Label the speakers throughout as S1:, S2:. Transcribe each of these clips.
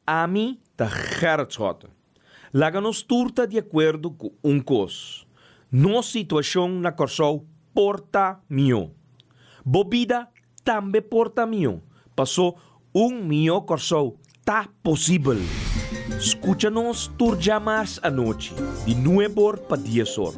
S1: Ami ta Gerrit Schotte. Laga nos tur ta di akuerdo ku un kos, nos situashon na Kòrsou por ta mihó. Bo bida tambe por ta mihó, pasó un mihó Kòrsou ta posibel. Skucha nos tur djamars anochi di nuebor pa diesor,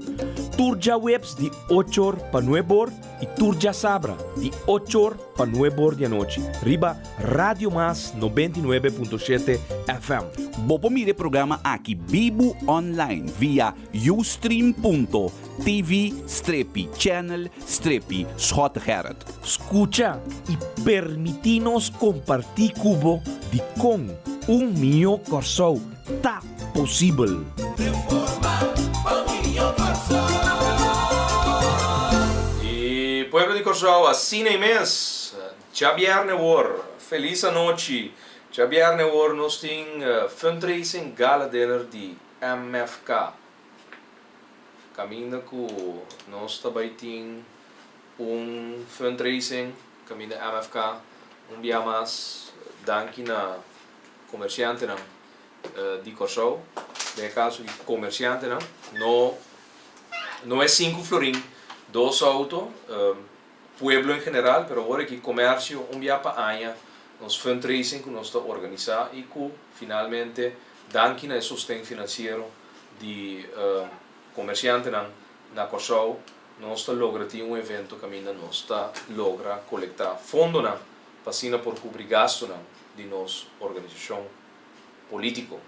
S1: tur djaweps di ochor pa nuebor i tur djasabra di ochor pa nuebor di anochi riba Radio Mas 99.7 FM.
S2: Bo por mira e programa aki bibu online via ustream.tv strepi channel strepi Schottegerrit.
S1: Skucha i permití nos kompartí ku bo dikon un mihó Kòrsou ta posibel.
S3: I pueblo di Kòrsou asina i mes. Djabièrnè wor, felis anochi. Djabièrnè wor nos tin fundraising gala dinner di MFK. Kaminda ku nos ta bai tin un fundraising kaminda MFK un bia mas danki na komersiantenan di Kòrsou, den e kaso di komersiantenan no no e sinku florin dos outo. Pueblo en general, pero awor aki comercio un bia pa aña nos fundraising cu nos ta organisa y cu finalmente danki na e sosten financiero di comerciantenan na Corsou nos ta logra tin un evento caminda nos ta logra colecta fondonan pa asina por cubri gastonan di nos organisacion politico.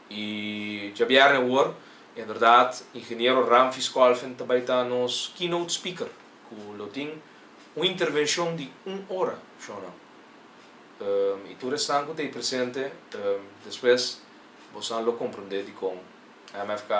S3: Y djabierne awor inderdaad ingeniero Ramfis Kolven ta bay ta nos keynote speaker. Ku lo tin un intervenshon di un ora, shownan. I tur esnan ku ta ei presente, despues bosan lo komprondé dikon MFK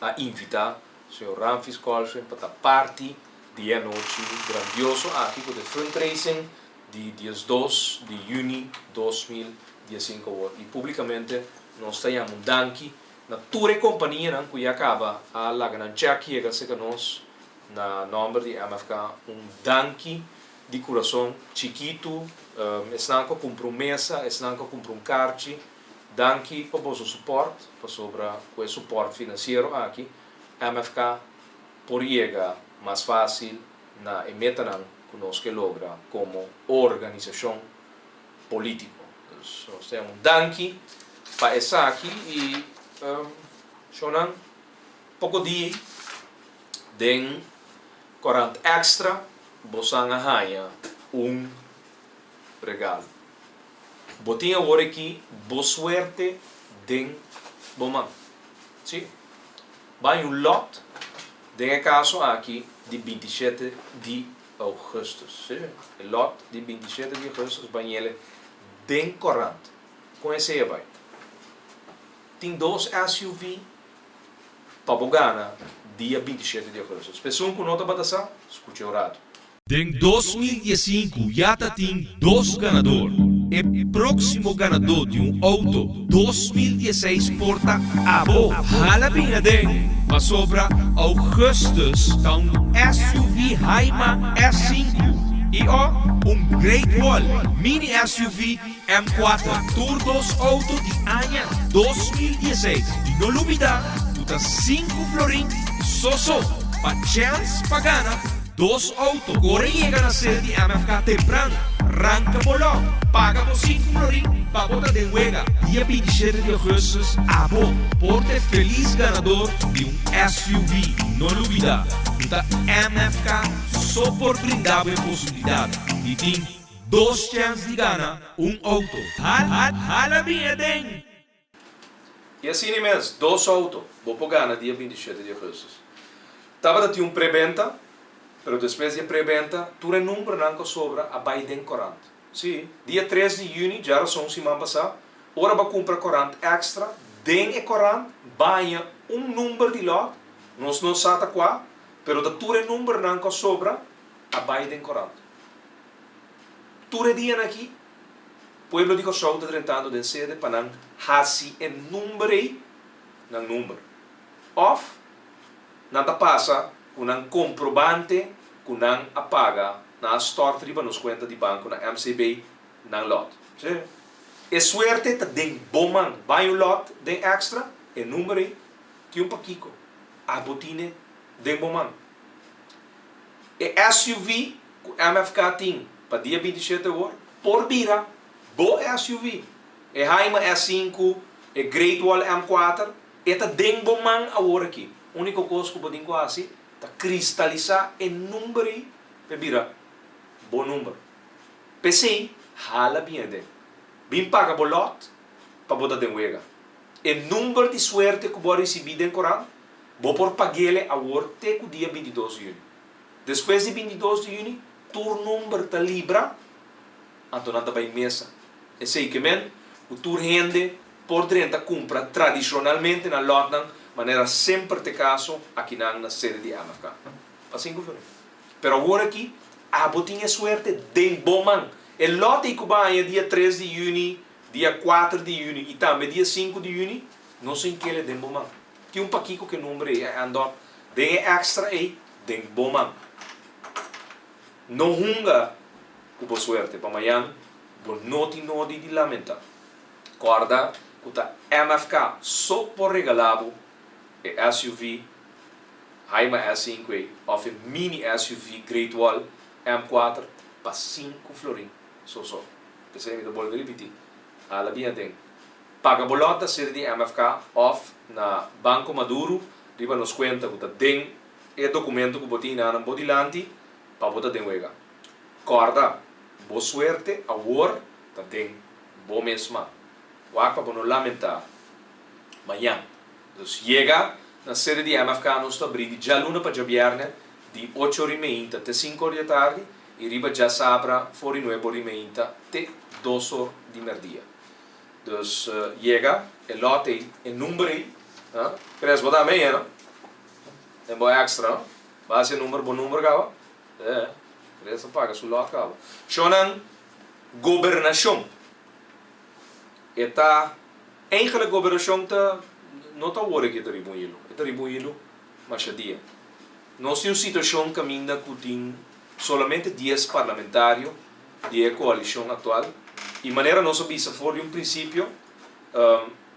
S3: a invitá señor Ramfis Kolfin pa ta parti di e anochi grandioso aki ku ta e fundraising di 12 di yüni 2015 awor. I públikamente nos ta yama un danki Na tur e kompanianan ku ya kaba a laga nan chèk yega serka nos na nòmber di MFK un danki di kurason chikitu, esnan ku a kumpra un mesa, esnan ku a kumpra un karchi, danki pa boso supòrt pasobra ku e supòrt finansiero aki MFK por yega mas fásil na e metanan ku nos ke logra komo organisashon polítiko. Dus nos ta yama un danki pa esaki i shownan poko di den Korant Extra bosan a haña un regalo. Bo tin awor aki bo suerte den bo man. Si, bai un lot den e kaso aki di 27 di Augustus. Sí, e lot di 27 di augustus bañele den korant. Kon esei a bai? Tin dos SUV pa bo gana dia 27 di augustus. Pa esun ku no tabata sa, skucha un ratu.
S1: Den 2015 ya ta tin dos ganador. E próksimo ganadó di un outo 2016 por ta abo. Hala bin aden, pasobra Augustus ta un SUV Haima S5 i o un Great Wall mini SUV M4, tur dos outo di aña 2016. I no lubida ku ta sinku florin so so pa chèns pa gana dos outo. Kore yega na sede di MFK tempran, ranka bo lòt, paga bo sinku florin pa bo ta den wega. Dia 27 di augustus abo por ta e felis ganador di un SUV. No lubida ku ta MFK so por brinda bo e posibilidat di tin dos chèns di gana un outo. Hala bin aden!
S3: I asina mes, dos outo bo por gana dia 27 di augustus. Tabata tin un prebenta, pero despues di e prebenta tur e numbernan ku a sobra a bai den korant. Sí, dia 3 di yüni, djarason siman pasá, ora bo a kumpra korant èkstra, den e korant baña un number di lòt, nos no sa ta kua, pero ta tur e numbernan ku a sobra a bai den korant. Tur e dianan aki, pueblo di Kòrsou ta drentando den sede pa nan hasi e number ei nan number. Òf nan ta pasa ku nan komprobante ku nan a paga, nan a stòrt riba nos kuenta di banko na MCB nan lòt. Sí. E suerte ta den bo man. Bai un lot den extra, e number ei tin un pakiko. Abo tine den bo man. E SUV ku MFK tin pa dia 27 awor por bira bo SUV. E Haima S5, e Great Wall M4, e ta den bo man awor aki. Úniko kos ku bo tin ku hasi ta kristalisá e number ei pa e bira bo number. P'esei, hala bin aden. Bin paga bo lòt pa bo ta den wega. E number di suerte ku bo a risibí den korant, bo por pag'ele awor te ku dia 22 di yüni. Despues di 22 di yüni, tur number ta libra, anto nan ta bai mesa. Esei ke men ku tur hende por drenta kumpra tradishonalmente na lòtnan manera semper t'e kaso akinan na sede di MFK. Pa sinku florin. Pero awor aki abo tin e suerte den bo man. E lòt ei ku bo a haña dia 3 di yüni, dia 4 di yüni i tambe dia 5 di yüni, no sin kele den bo man. Tin un pakiko ku e number ei a end up den e extra ei den bo man. No hunga ku bo suerte pa mañan bo no tin nodi di lamentá. Kòrda ku ta MFK so por regalá bo e SUV Haima S5 ei òf e mini SUV Great Wall M4 pa 5 florin so so. P'esei mi ta bolbe ripití, hala bien aden. Paga bo lòt na sede di MFK òf na Banco Maduro riba nos kuenta ku ta den e dokumento ku bo tin nan bo dilanti pa bo ta den wega. Kòrda, bo suerte awor ta den bo mes man. Wak pa bo no lamentá mañan. Dus yega na sede di MFK nos ta abrí di djaluna pa djabièrnè di ocho ora i meinta te sinku or di atardi i riba djasabra for di nuebe ora i meinta te dos or di mèrdia. Dus yega e lòt ei, e number ei, ha? Chris, bo ta mei no? Den bo extra no? Bo hasi e number bo number kaba? Eh, Chris a paga su lòt kaba. Shownan gobernashon e ta. Eigenlijk gobernashon ta no ta awor aki e ta riba un hilo, e ta riba un hilo masha dia. Nos tin un situashon kaminda ku tin solamente 10 parlamentario di e koalishon aktual i manera nos a bisa for di un prinsipio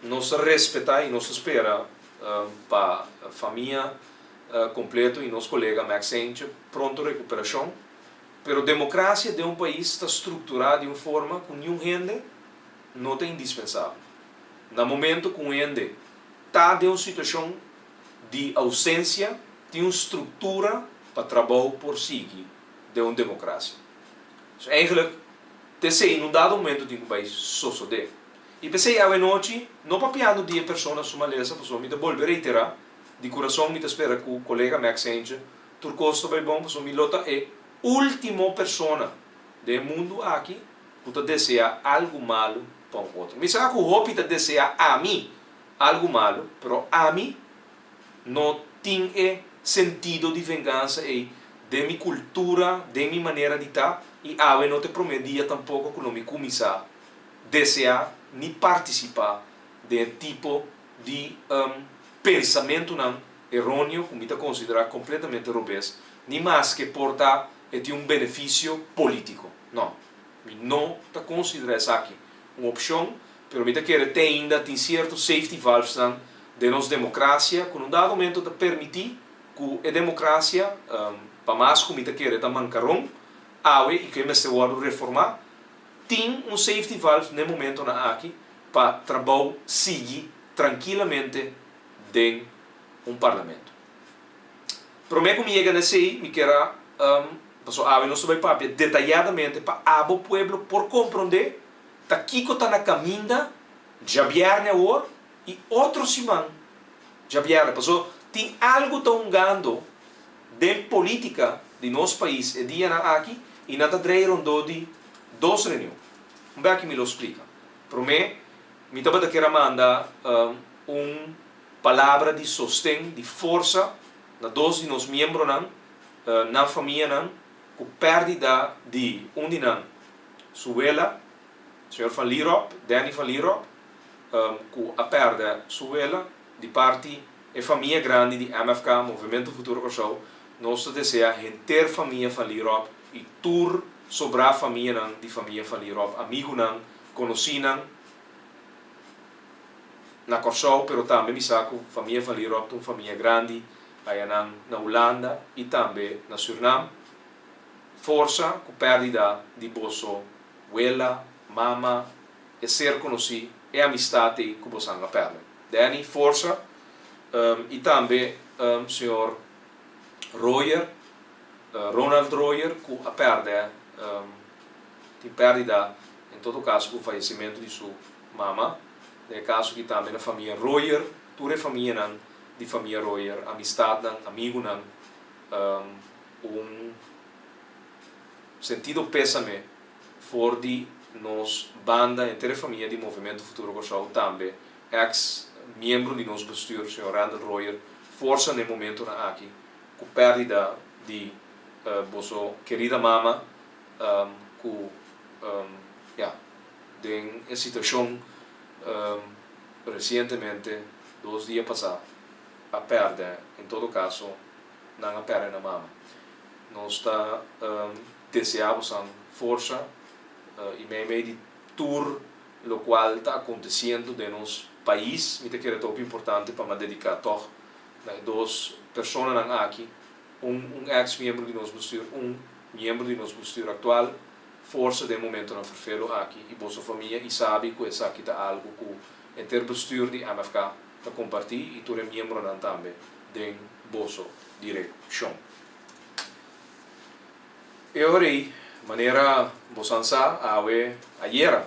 S3: nos ta respetá i nos ta spera pa famia kompleto i nos kolega Max Saintje pronto rekuperashon. Pero demokrasia den un pais ta strukturá di un forma ku niun hende no ta indispensabel. Na momento ku un hende ta den un situashon di ousensia, tin un struktura pa trabou por sigui den un demokrasia. So eigenlijk t'esei in un dado momento tin ku bai sosodé. I p'esei awenochi no papiando di e persona su malesa, pasobra mi ta bolbe reiterá, di kurason mi ta spera ku kolega Max Heintje tur kos ta bai bon, pasobra mi lo ta e último persona den e mundu aki ku ta deseá algu malu pa un otro. Mi sa ku hopi ta deseá ami algu malu, pero ami no tin e sentido di vengansa ei den mi kultura, den mi manera di ta, i awe no ta e promé dia tampoko ku lo mi kuminsá deseá ni partisipá den e tipo di pensamentunan eróneo ku mi ta konsiderá kompletamente robes, ni maske por ta e tin un benefisio polítiko. No, mi no ta konsiderá esaki un opshon, pero mi ta kere te ainda tin sierto safety valvesnan den nos demokrasia ku na un dado momento ta permití ku e demokrasia, pa mas ku mi ta kere ta mankaron awe i ku e mester wòrdu reformá, tin un safety valve n'e momentonan aki pa trabou sigui trankilamente den un parlamento. Promé ku mi yega na esei, mi kier a, pasobra awe nos ta bai papia detayadamente pa abo pueblo por komprondé ta kiko ta na kaminda djabièrnè awor i otro siman djabièrnè. Pasobra tin algu ta hungando den polítika di nos pais e dianan aki i nan ta drei rondó di dos reunion. Un bèki mi lo splika. Promé, mi tabata kier a manda un palabra di sosten, di forsa na dos di nos miembronan, nan famianan ku pèrdida di un di nan, su wela, señor Van Lierop, Danny Van Lierop, ku a pèrdè su wela. Di parti e famia grandi di MFK, Movementu Futuro Kòrsou, nos ta deseá henter famia Van Lierop i tur sobrá famianan di famia Van Lierop, amigunan, konosínan. na Kòrsou, pero tambe mi sa ku famia Van Lierop ta un famia grandi ayanan na Hulanda i tambe na Surnam. Forsa ku pèrdida di boso wela, mama, e ser konosí, e amistat ei ku bosan a pèrdè. Danny, forsa i tambe señor Royer, Ronald Royer ku a pèrdè, tin pèrdida en todo kaso ku fayesimentu di su mama. Den e kaso aki tambe na famia Royer, tur e famianan di famia Royer, amistatnan, amigunan, un sentido pésame for di nos banda, henter e famia di Movimento Futuro Kòrsou, tambe eks miembro di nos bestuur, señor Randall Royer, forsa na e momentonan aki ku pèrdida di boso kerida mama ku ya den e situashon resientemente dos dia pasá a pèrdè, en todo kaso nan a pèrdè nan mama. Nos ta deseá bosan forsa i meimei di tur lokual ta akontesiendo den nos pais, mi ta kere ta hopi importante pa mi a dediká tòg na e dos personanan aki, un un eks miembro di nos bestuur, un miembro di nos bestuur aktual, forsa den momentonan ferfelu aki i boso famia i sabi ku esaki ta algu ku henter bestuur di MFK ta kompartí i tur e miembronan tambe den boso direkshon. E ora ei, manera bosan sa, awe ayera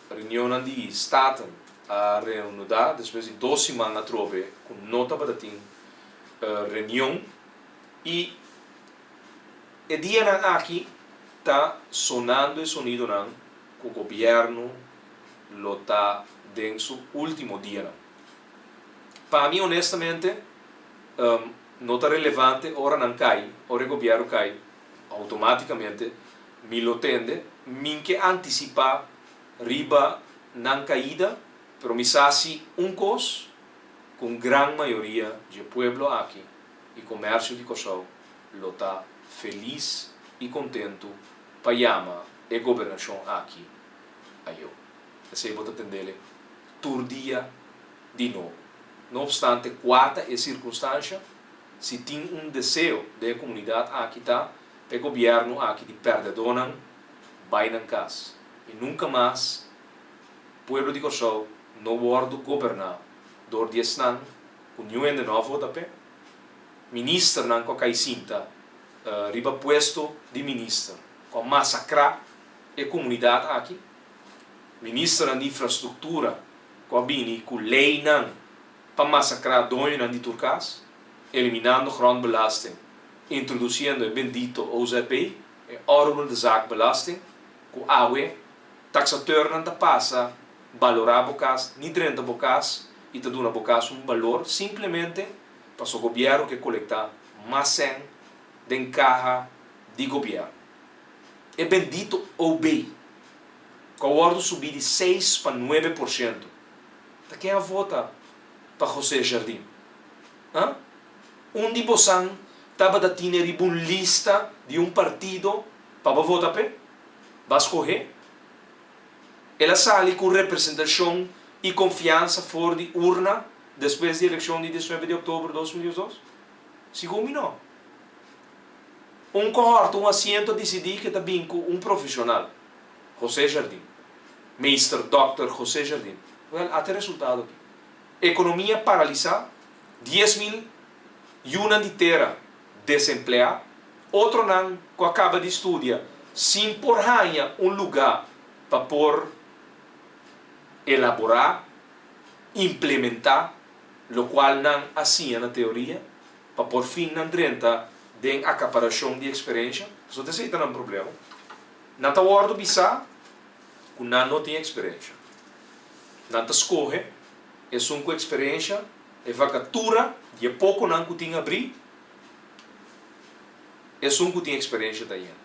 S3: reunionnan di Staten a reanudá despues di dos siman atrobe ku no tabata tin reunion i e dianan aki ta sonando e sonidonan ku gobièrnu lo ta den su último dianan. Pa mi honestamente no ta relevante ora nan kai, ora e gobièrnu kai, outomátikamente mi lo tende, mi ke antisipá riba nan kaida, pero mi sa si un kos, ku un gran mayoria dje pueblo aki i komersio di Kòrsou lo ta felis i kontentu pa yama e gobernashon aki ayó. Esei bo ta tendele tur dia di nobo. No opstante kua ta e sirkunstansha, si tin un deseo den e komunidat aki ta pa e gobièrnu aki di pèrdèdónan bai nan kas i nunka mas pueblo di Kòrsou no wòrdu goberná dor di esnan ku niun hende no a vota p'e, ministernan ku a kai sinta riba puesto di minister ku a masakrá e komunidat aki, ministernan di infrastruktura ku a bini ku leinan pa masakrá doñonan di tur kas, eliminando grondbelasting, introdusiendo e bendito OZB, e Onroerende Zaak Belasting, ku awe taksateurnan ta pasa balorá bo kas, ni drenta bo kas i ta duna bo kas un balor simplemente paso gobièrnu ke kolektá mas sèn den kaha di gobièrnu. E bendito OB ku a wòrdu subí di seis pa nuebe por shento. Ta ken a vota pa José Jardim? Ha? Un di bosan tabata tine riba un lista di un partido pa bo vota p'e? Bo a skohé? El a sali ku representashon i konfiansa for di urna despues di elekshon di diesnuebe di òktober 2012? Sigun mi no. Un kohorte, un asiento a disidí ke ta bin ku un profeshonal, José Jardim. Meester Dòkter José Jardim. Wèl, ata e resultado aki. Ekonomia paralisá, 10,000 yunan di tera desempleá, otronan ku a kaba di studia sin por haña un lugá pa por elaborá, implementá lokual nan a siña na teoria. Pa por fin nan drenta den akaparashon di eksperensha, pasobra ta esei ta nan problema. Nan ta wòrdu bisá ku nan no tin eksperensha. Nan ta skohe esun ku eksperensha, e vakatura di e pokonan ku tin abrí, esun ku tin eksperensha ta yena.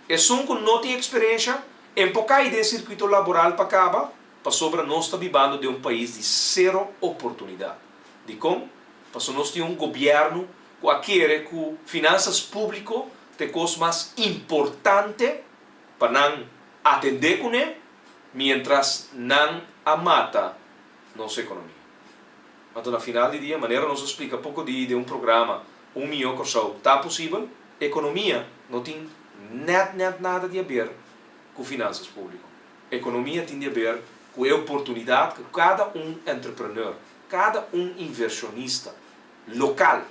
S3: Esun ku no tin eksperensha, e por kai den sirkuito laboral pa kaba, pasobra nos ta bibando den un pais di sero oportunidat. Dikon? Pasobra nos tin un gobièrnu ku a kere ku finansas públiko ta e kos mas importante pa nan atendé kuné, miéntras nan a mata nos ekonomia. Anto na final di dia, manera nos a splika poko di den un programa Un Mihó Kòrsou Ta Posibel, ekonomia no tin nèt nèt nada di haber ku finansas públiko. Ekonomia tin di haber ku e oportunidat ku kada un entrepreneur, kada un invershonista lokal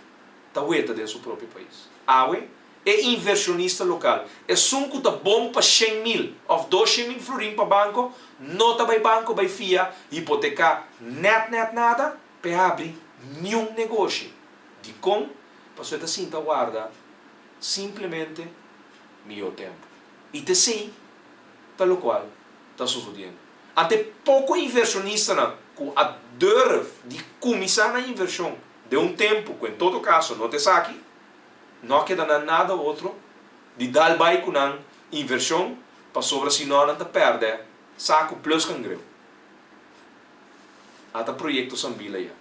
S3: ta weta den su propio pais. Awe, e invershonista lokal, esun ku ta bon pa 100.000 òf 200.000 florin pa banko, no ta bai banko bai fia hipoteká nèt nèt nada p'e habri niun negoshi. Dikon? Pasobra e ta sinta warda simplemente mihó tempu. I ta esei ta lokual ta sosodiendo. Ante poko invershonistanan ku a durf di kuminsá nan invershon den un tempu ku en todo kaso no ta esaki, no a keda nan nada otro di dal bai ku nan invershon pasobra si no nan ta pèrdè saku plus kangreu. Ata proyekto Sambil aya.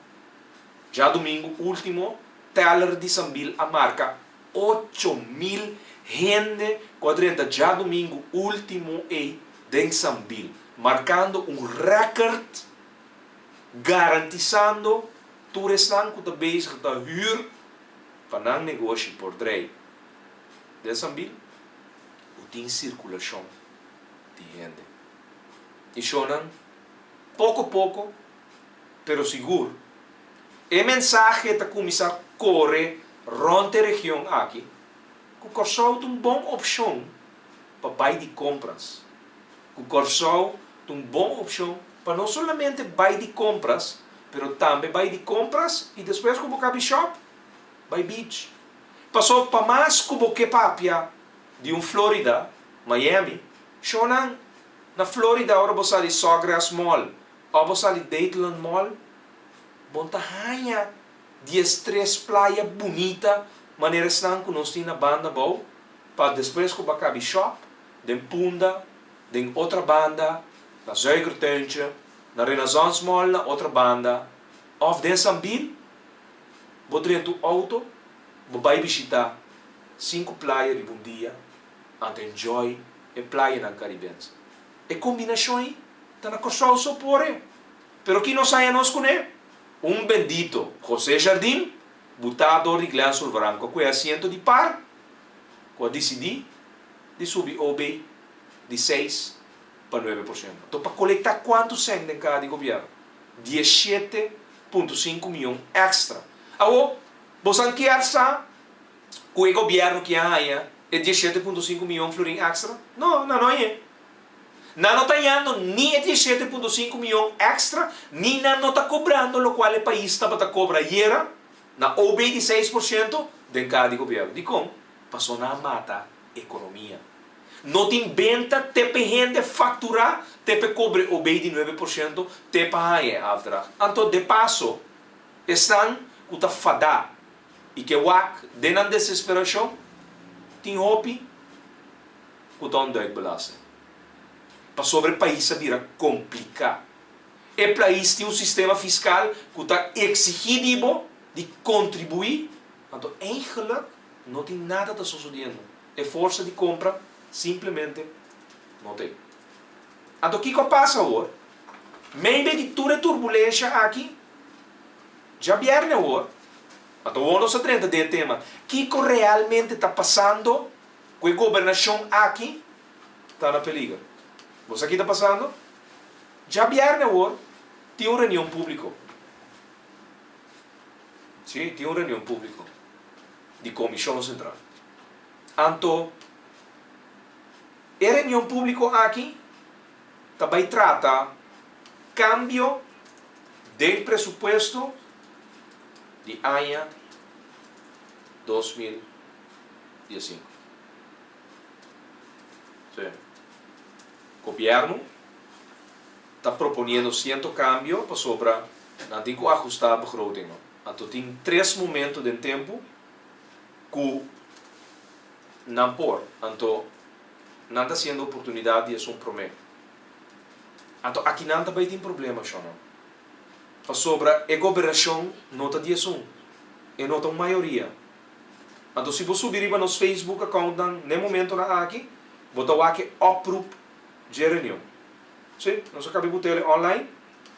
S3: Djadumingu último teller di Sambil a marka 8000 hende ku a drenta djadumingu último ei den Sambil, markando un rèkert garantisando tur esnan ku ta bezig ta hür pa nan negoshi por drei den Sambil ku tin sirkulashon di hende. I shownan poko poko pero sigur e mensahe ta kuminsá kore rònt e region aki ku Kòrsou ta un bon opshon pa bai di kompras, ku Kòrsou ta un bon opshon pa no solamente bai di kompras pero tambe bai di kompras i despues ku bo kabi shòp bai beach. Paso pa mas ku bo ke papia di un Florida, Miami, shownan na Florida ora bo sali Sawgrass Mall òf bo sali Dadeland Mall bo no ta haña 13 playa bunita manera esnan ku nos tin na banda abou pa despues ku bo a kabi shòp den Punda, den otra banda, na Zuikertuintje, na Renaissance Mall na otra banda òf den Sambil bo drenta un outo bo bai bishitá sinku playa riba un dia anto enjoy e playanan karibense. E kombinashon ei ta na Kòrsou so por e. Pero ki nos haña nos kuné? Un bendito José Jardim butá dor di Glenn Sulvaran ku a kue asiento di par ku a disidí di subi OB di 6 pa 9%. Anto pa kolektá kuantu sèn den kaha di gobièrnu? 17,5 mion èkstra. Awor, bosan kier sa ku e gobièrnu ki a haña e 17,5 mion florin èkstra? No, nan no hañ'é. Nan no ta hañando ni e 17,5 mion èkstra, ni nan no ta kobrando lokual e pais tabata kobra ayera na OB di 6% den kaha di gobièrnu. Dikon? Pasobra nan a mata ekonomia. No tin benta te p'e hende fakturá, te p'e kobre OB di 9%, te pa haña e afdracht. Anto de paso, esnan ku ta fadá i ke wak den nan desesperashon, tin hopi ku ta ontduik belasting. Pasobra e pais a bira kompliká. E pais tin un sistema fiskal ku ta eksigí di bo di kontribuí, anto eigenlik no tin nada ta sosodiendo. E forsa di kompra simplemente no ta ei. Anto kiko a pasa awor? Meimei di tur e turbulensha aki, djabièrnè awor, anto awor nos a drenta den e tema, kiko realmente ta pasando ku e gobernashon aki ta na peliger? Bo sa ki ta pasando? Djabièrnè awor tin un reunion públiko. Sí, tin un reunion públiko di Komishon Sentral. Anto e reunion públiko aki ta bai trata kambio den presupuesto di aña 2015. Sí. Gobièrnu ta proponiendo sierto kambio pasobra nan tin ku ahustá begroting. Anto tin tres momento den tempu ku nan por. Anto nan ta hasiendo oportunidat di esun promé. Anto aki nan ta bai tin problema, shònan. Pasobra e gobernashon no ta di esun. E no ta un mayoria. Anto si bo subi riba nos Facebook accountnan n'e momentonan aki, bo ta wak e oproep dje reunion. Sí, nos a kabi ku tele online.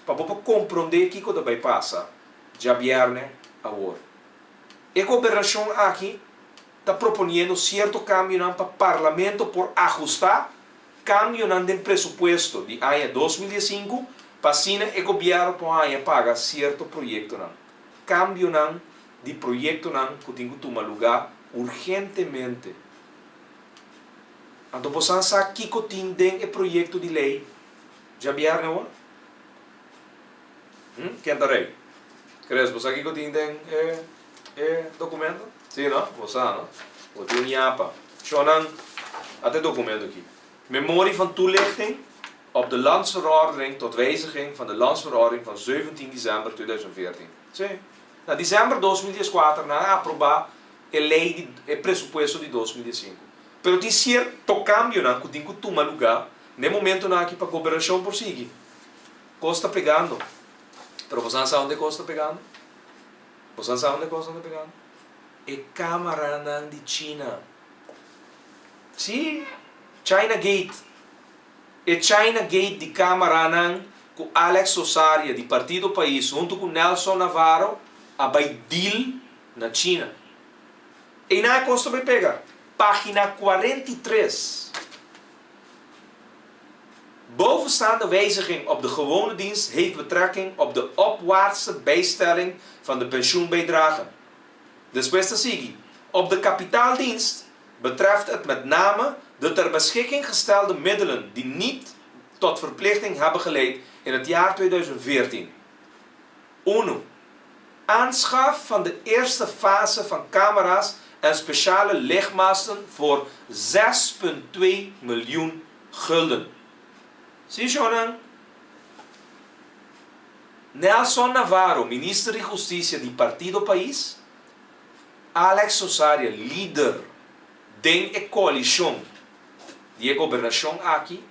S3: Pa bo por komprondé kiko ta bai pasa djabièrnè awor. E gobernashon aki ta proponiendo sierto kambionan pa Parlamento por ahustá kambionan den presupuesto di aña 2015 pa asina e gobièrnu por haña paga sierto proyektonan. Kambionan di proyektonan ku tin ku tuma lugá urgentemente. Anto bosan sa kiko tin den e proyekto di lei djabièrnè awor? Hm? Ken ta rei? Chris, bo sa kiko tin den e e dokumento? Sí, no? Bo sa, no? Bo tin un yapa. Shonnan, ata e dokumento aki. Memorie van toelichting op de landsverordening tot wijziging van de landsverordening van 17 december 2014. Sí. Na december 2014 nan a aproba e lei di e presupuesto di 2015. Pero tin cierto cambionan cu tin cu tuma luga n'e momentonan aki pa gobernacion por sigui. Kos ta pegando. Pero bosan sa unda e kos ta pegando? Bosan sa unda e kos ta pegando? E kamaranan di China. Sí, China Gate. E China Gate di kamaranan ku Alex Sosaria di Partido Pais huntu ku Nelson Navarro a bai deal na China. Einan e kos ta bai pega. Pagina 43. Bovenstaande wijziging op de gewone dienst heeft betrekking op de opwaartse bijstelling van de pensioenbijdrage. Despues ta sigui, Op de kapitaaldienst betreft het met name de ter beschikking gestelde middelen die niet tot verplichting hebben geleid in het jaar 2014. Uno. Aanschaf van de eerste fase van camera's en speciale lichtmasten voor 6,2 miljoen gulden. Sí, shonnan? Nelson Navarro, minister di Hustisia di Partido Pais, Alex Sosaria, lider den e koalishon di e gobernashon aki,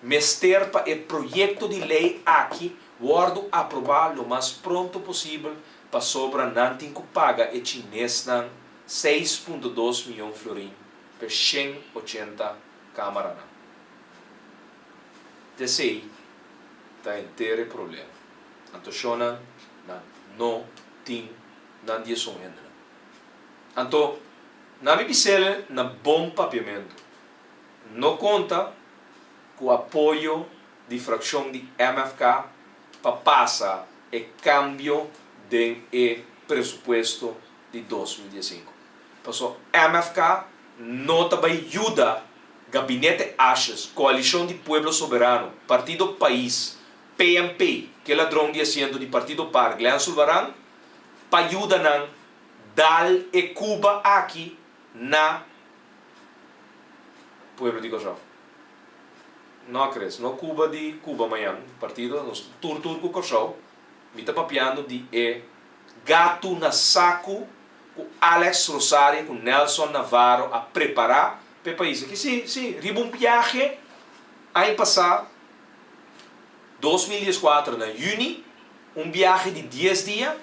S3: mester pa e proyekto di lei aki wòrdu aprobá lo mas pronto posibel pasobra nan tin ku paga e chinesnan 6,2 mion florin p'e 180 kámaranan. T'esei ta henter e problema. Anto shonnan nan no tin nan di esun hendenan. Anto nan mi bis'el na bon papiamentu, no konta ku apoyo di frakshon di MFK pa pasa e kambio den e presupuesto di 2015. Paso MFK no ta bai yuda Gabinete Asjes, Koalishon di Pueblo Soberano, Partido Pais, PNP, ke ladron di asiento di Partido par Glenn Sulvaran, pa yuda nan dal e Cuba aki na pueblo di Kòrsou. No Chris, no Cuba di Cuba mañan, partido, nos tur tur ku Kòrsou, mi ta papiando di e gatu na saku ku Alex Rosario ku Nelson Navarro a prepará pa e pais aki. Sí, sí, riba un biahe aña pasá, 2014 na yüni, un biahe di dies dia,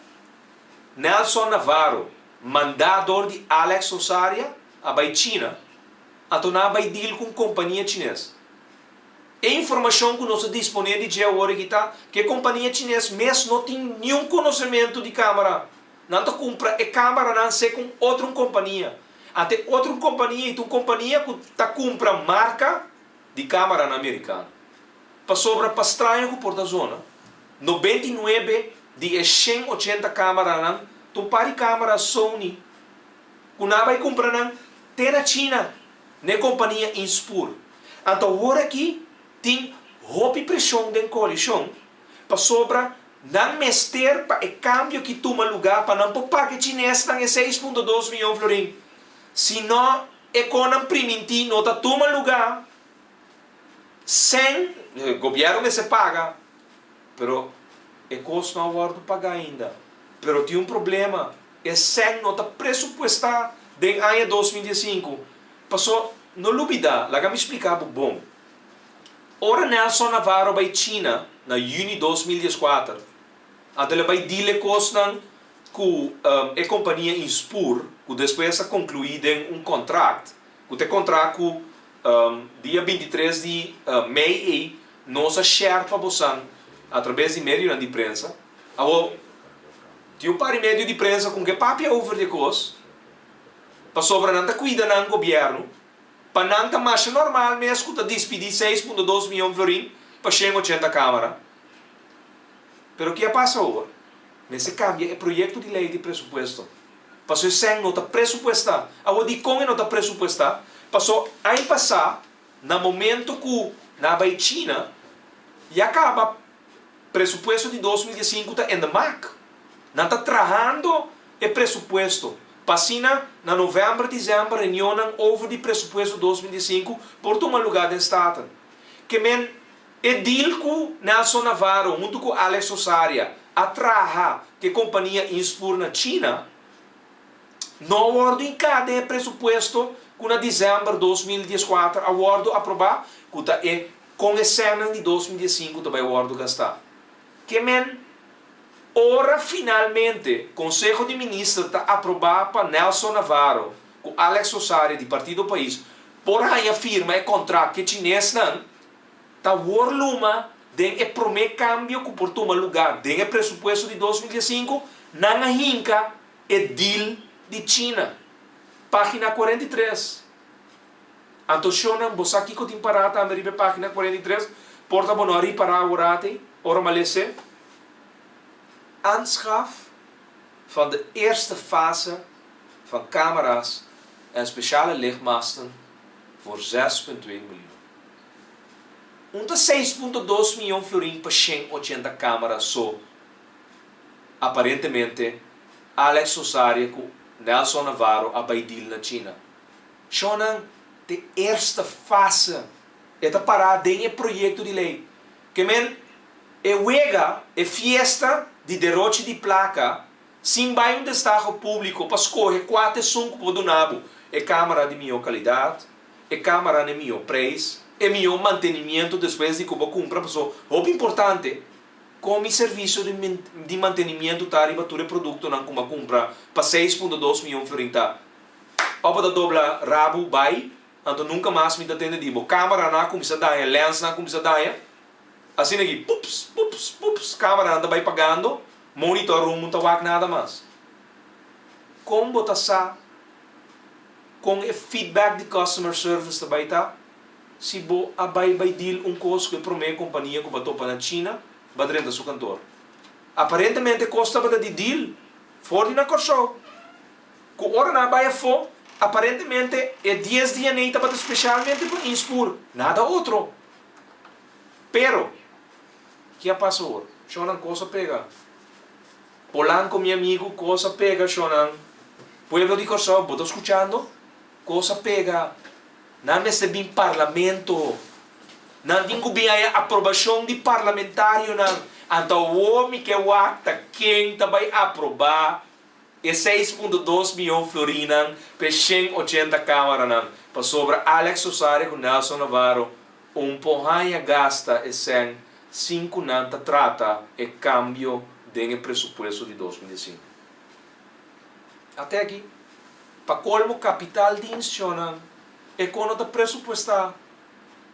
S3: Nelson Navarro, mandá dor di Alex Rosaria, a bai China, anto nan a bai deal ku un kompania chines. E informashon ku nos a disponé di dje awor aki ta ku e kompania chines mes no tin niun konosementu di kamera. Nan ta kumpra e kameranan segun otro un kompania. Anto e otro un kompania i ta un kompania ku ta kumpra marka di kameranan merikano. Pasobra pa straño ku por ta zona, 99 di e 180 kameranan ta un par di kamera Sony ku nan a bai kumpra nan te na China na e kompania Inspur. Anto awor aki tin hopi preshon den koalishon pasobra nan mester pa e kambio ki tuma lugá pa nan por paga e chinesnan e 6,2 mion florin. Si no e konan primintí no ta tuma lugá, sèn gobièrnu mester paga, pero e kos no a wòrdu pagá ainda. Pero tin un problema, e sèn no ta presupuestá den aña 2015. Paso, no lubidá, laga mi spliká bo bon. Ora Nelson Navarro bai China na yüni 2014, anto el a bai deal e kosnan ku e kompania Inspur, ku despues a konkluí den un kontrakt, ku ta e kontrakt ku dia 23 di mei ei nos a share pa bosan. Atrabes di medionan di prensa. Awor, tin un par di medio di prensa ku ke papia over di e kos, pasobra nan ta kuida nan gobièrnu, pa nan ta masha normal mes ku ta dispidí 6,2 mion florin pa 180 kámara. Pero ke a pasa awor? Mester kambia e proyekto di lei di presupuesto. Paso e sèn no ta presupuestá. Awor dikon e no ta presupuestá? Paso aña pasá na momento ku nan a bai China, ya kaba presupuesto di 2005 ta in de maak. Nan ta trahando e presupuesto pa asina na novèmber, desèmber reunionnan over di presupuesto 2005 por tuma lugá den Staten. Ke men e deal ku Nelson Navarro huntu ku Alex Osaria a traha ku e kompania Inspur na China no a wòrdu hinká den e presupuesto ku na desèmber 2014 a wòrdu aprobá ku ta e kon e sènnan di 2015 ta bai wòrdu gastá. Ke men ora finalmente Konseho di Minister ta aprobá pa Nelson Navarro ku Alex Osaria di Partido Pais por haña firma e kontrakt ku e chinesnan ta wor luma den e promé kambio ku por tuma lugá den e presupuesto di 2015, nan a hinka e deal di China. Página 43. Anto shonnan, bo sa kiko tin pará tambe riba e página 43? Por ta bo no a ripará aworati, ora mi a les'é. Aanschaf van de eerste fase van camera's en speciale lichtmasten voor 6,2 miljoen. Un ta 6,2 mion florin pa 180 camera so. Aparentemente, Alex Osaria ku Nelson Navarro a bai deal na China. Shonnan, de eerste fase e ta pará den e proyekto di lei. Ke men, e wega, e fiesta di derochi di plaka sin bai un destaho públiko pa skohe kua ta esun ku por duna bo e kámara di mihó kalidat, e kámara na e mihó preis, e mihó mantenimiento despues di ku bo kumpra pasobra hopi importante kon mi servisio di mantenimiento ta riba tur e produktonan ku mi a kumpra pa 6,2 mion florin ta. Òf bo ta dobla rabu bai, anto nunka mas mi ta tende di bo. Kámaranan a kuminsá daña, lènsnan a kuminsá daña. Asina aki, pups, pups, pups, kámaranan ta bai pagando, monitor room no ta wak nada mas. Kon bo ta sa kon e feedback di customer service ta bai ta si bo a bai bai deal un kos ku e promé kompania ku bo a topa na China, bo a drenta su kantor? Aparentemente kos tabata di deal for di na Kòrsou. Ku ora nan a bai afó, aparentemente e dies dia nei tabata spesialmente pa Inspur, nada otro. Pero, ki a pasa awor? Shonnan, kos a pega. Polanco, mi amigu, kos a pega, shonnan. Pueblo di Kòrsou, bo ta skuchando? Kos a pega. Nan mester bin parlamento. Nan tin ku bin haña aprobashon di parlamentarionan. Anto awor mi ke wak ta ken ta bai aprobá E 6,2 mion florinnan p'e 180 kámaranan, pasobra Alex Osaria ku Nelson Navarro un por haña gasta e sèn sin ku nan ta trata e kambio den e presupuesto di 2005. Ate aki, pa kolmo kapitaaldienstnan e kono ta presupuestá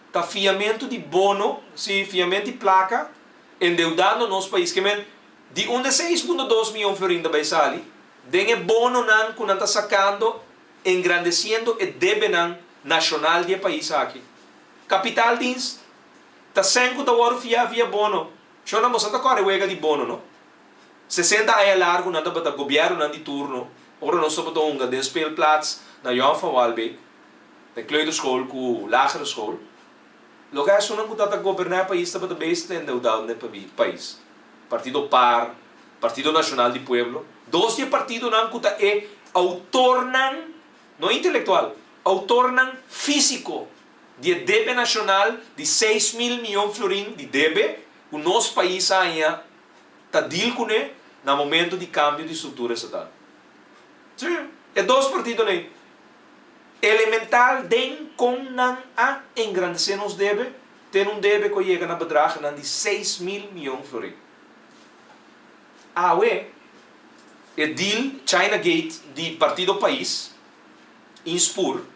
S3: ta fiamentu di bono, sí, fiamentu di plaka, endeudando nos pais. Ke men, Di unda e 6,2 mion florin ta bai sali? Den e bononan ku nan ta sakando engrandesiendo e debenan nashonal di e pais aki. Kapitaaldienst ta sèn ku ta wòrdu fiá via bono. Shonnan boso ta kòrda e wega di bono no? 60 aña largu nan tabata gobièrnunan di turno ora nos tabata hunga den speelplaats na Jan van Walbeek, na kleuterschool ku lagere school. Loke esunnan ku tabata goberná e pais tabata bezig ta endeudá den e pais. Partido par, Partido Nacional di Pueblo, dos di e partidonan ku ta e autornan, no intelectual, autornan fisico di e debe nacional di 6000 miyon florin di debe ku nos pais a haña ta deal kuné na momento di cambio di structura estatal. Sí, e dos partidonan ei. Elemental den kon nan a engrandesé nos debe, ten un debe ku a yega na bedragenan di 6000 mion florin. Awe, e deal China Gate di Partido Pais, Inspur,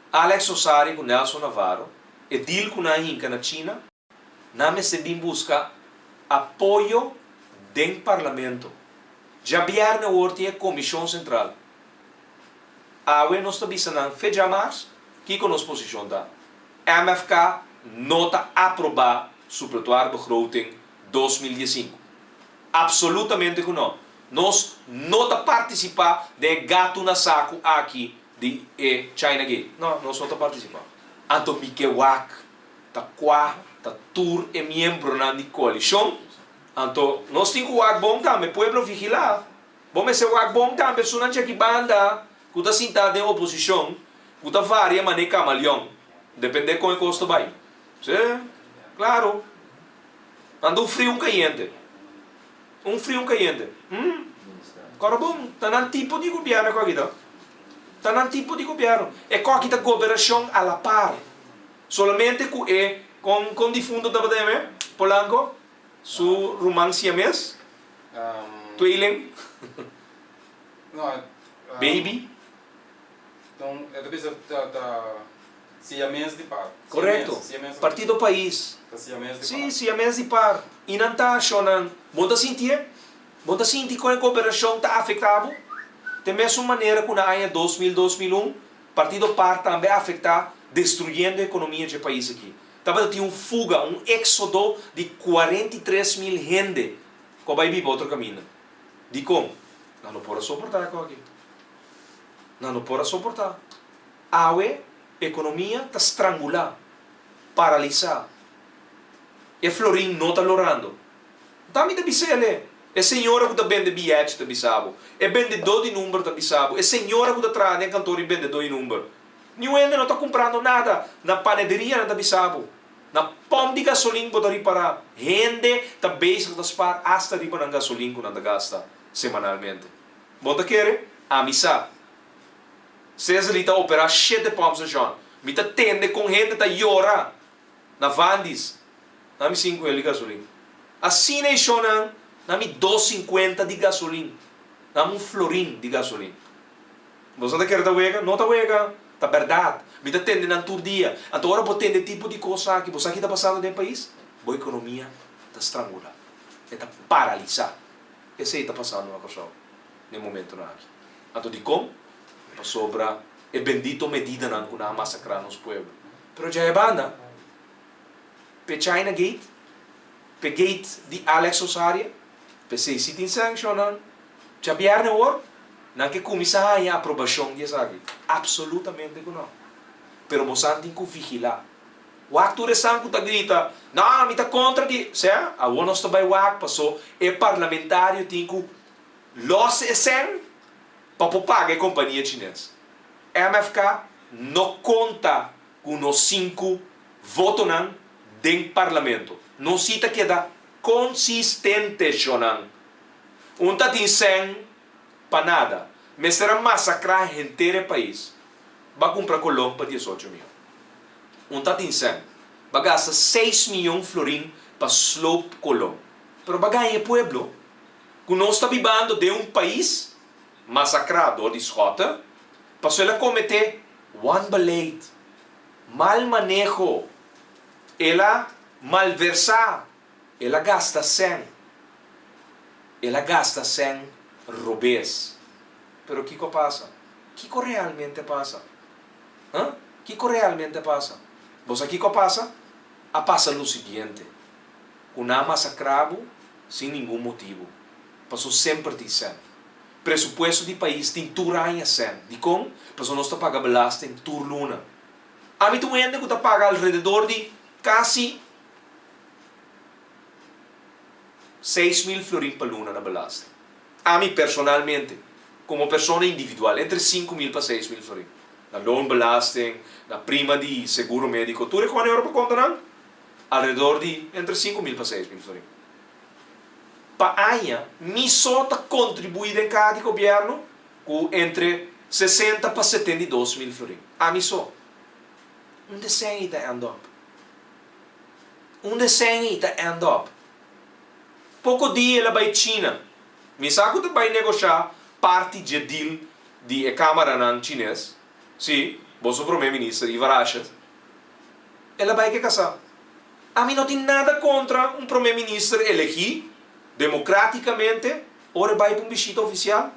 S3: Alex Osaria ku Nelson Navarro, e deal ku nan a hinka na China. Nan mester bin buska apoyo den Parlamento. Djabièrnè awor tin e Komishon Sentral. Awe nos ta bisa nan fe djamars kiko nos posishon ta. MFK no ta aprobá Supletoire Begroting 2015. Absolutamente ku no. Nos no ta partisipá den e gatu na saku aki di e China Gate. No, nos no ta partisipá. Anto mi ke wak ta kua ta tur e miembronan di koalishon. Anto nos tin ku wak bon tambe, pueblo vigilá. Bo mester wak bon tambe esunnan djaki banda ku ta sintá den oposishon, ku ta varia manera kamaleon, dependé kon e kos ta bai. Sí, klaro. Nan ta un friu un kayente. Un friu un kayente. Hm. Kòrda bon, ta nan tipo di gobièrnu e kòki ta. Ta nan tipo di gobièrnu. E kòki ta goberashon a la par. Solamente ku e, kon, kon difunto tabata yam'é? Polanco? Su ruman siames? Tweeling? Baby? Korekto. Partido Pais. Sí, siames di par. I nan ta shonnan. Bo ta sintié? Bo ta sinti kon e koperashon ta afektá bo? Te mesun manera ku na aña 2000, 2001, Partido par tambe a afektá destruyendo e ekonomia dje pais aki. Tabata tin un fuga, un éksodo di 43.000 hende ku a bai biba otro kaminda. Dikon? Nan no por a soportá e kos aki. Nan no por a soportá. Awe ekonomia ta strangulá, paralisá. E florin no ta lorando. Ta mi ta bis'el e. E señora ku ta bende biyèchi ta bisa bo. E bendedó di number ta bisa bo. E señora ku ta traha den kantor di bendedó di number. Niun hende no ta kumprando nada. Na panederia nan ta bisa bo. Na pòmp di gasolin bo ta ripará. Hende ta bezig ta spar asta riba nan gasolin ku nan ta gasta semanalmente. Bo ta kere? Ami sa. Cesar ta operá shete pòmpstashon. Mi ta tende kon hende ta yora na Vandis. Na mi sinku el di gasolin. Asina e shonnan na mi dos sinkuenta di gasolin. Na mi un florin di gasolin. Boso ta kere ta wega? No ta wega. Ta bèrdat. Mi ta tende nan tur dia. Anto ora bo tende tipo di kos aki, bo sa ki ta pasando den pais? Bo ekonomia ta strangulá. E ta paralisá. Esei ta pasando na Kòrsou den momentonan aki. Anto dikon? Pasobra e bendito medidanan ku nan a masakrá nos pueblo. Pero dja e banda, p'e China Gate, p'e gate di Alex Osaria, p'esei si tin sankshonnan. Djabièrnè awor, nan ke kuminsá haña aprobashon di esaki? Apsolutamente ku nò. Pero bosan tin ku vigilá. Wak tur esnan ku ta grita, No, mi ta kontra di. Sea, awor nos ta bai wak paso e parlamentario tin ku lòs e sèn pa por paga e kompania chines. MFK no konta ku nos sinku votonan den parlamento. Nos si ta keda konsistente, shonnan. Un ta tin sèn pa nada. Mester a masakrá henter e pais. Ba kumpra kolon pa diesocho mion. Un ta tin sèn. Ba gasta seis mion florin pa sloop kolon. Pero ba gaña e pueblo ku nos ta bibando den un pais masakrá dor di Schotte, paso el a kometé wanbeleid, mal maneho, el a malversá, el a gasta sèn, el a gasta sèn robes. Pero kiko a pasa? Kiko realmente a pasa? Huh? Kiko realmente a pasa? Bo sa kiko a pasa? A pasa lo siguiente, ku nan a masakrá bo sin ningun motibu, paso semper tin sèn. Presupuesto di pais tin tur aña sèn. Dikon? Pasobra nos ta paga belasting tur luna. Ami ta un hende ku ta paga alrededor di kasi 6000 florin pa luna na belasting. Ami personalmente, komo persona individual, entre 5000 pa 6000 florin. Na loonbelasting, na prima di seguro médiko, tur e kos ora pa konta nan, alrededor di entre 5000 pa 6000 florin. Pa aña, mi so ta kontribuí den kaha di gobièrnu ku entre 60 pa 72 mil florin. Ami so. Unda esei ei ta end up? Unda esei ei ta end up? Poko dia el a bai China. Mi sa ku ta bai negoshá parti dje deal di e kamaranan chines. Sí, boso promé minister Ivar Asjes. El a bai ke kasá. Ami no tin nada kontra un promé minister elegí demokrátikamente ora e bai pa un bishita ofisial,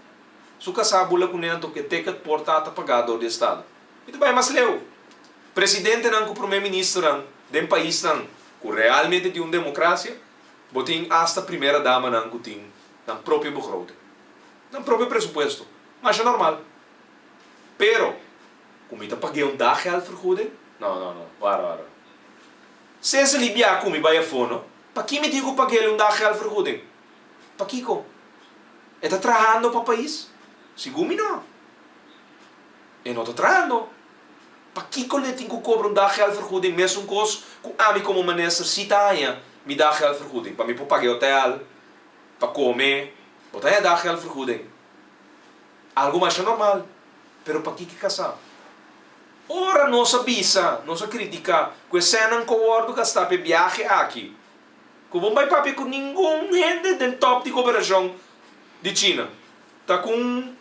S3: su kasá bula kuné anto ku e ticket por ta ta pagá dor di estado. Mi ta bai mas leu. Presidentenan ku promé ministernan den paisnan ku realmente tin un demokrasia, bo tin asta primera damanan ku tin nan propio begroting, nan propio presupuesto. Masha normal. Pero, ku mi ta pag'é un daggeldvergoeding? No, no, no. Wara, wara. Cecily bia ku mi bai afó, no? Paki mi tin ku pag'el un daggeldvergoeding? Pakiko? E ta trahando pa pais? Sigun mi no. E no ta trahando. Pakiko lo e tin ku kobra un daggeldvergoeding mesun kos ku ami komo minister si ta haña mi daggeldvergoeding pa mi por paga e hotel, pa kome? Bo ta haña daggeldvergoeding. Algu masha normal. Pero pakiko e kasá? Ora nos a bisa, nos a kritiká ku e sènnan ku a wòrdu gastá pa e biahe aki, ku bo bai papia ku ningun hende den tòp di koperashon di China. Ta ku un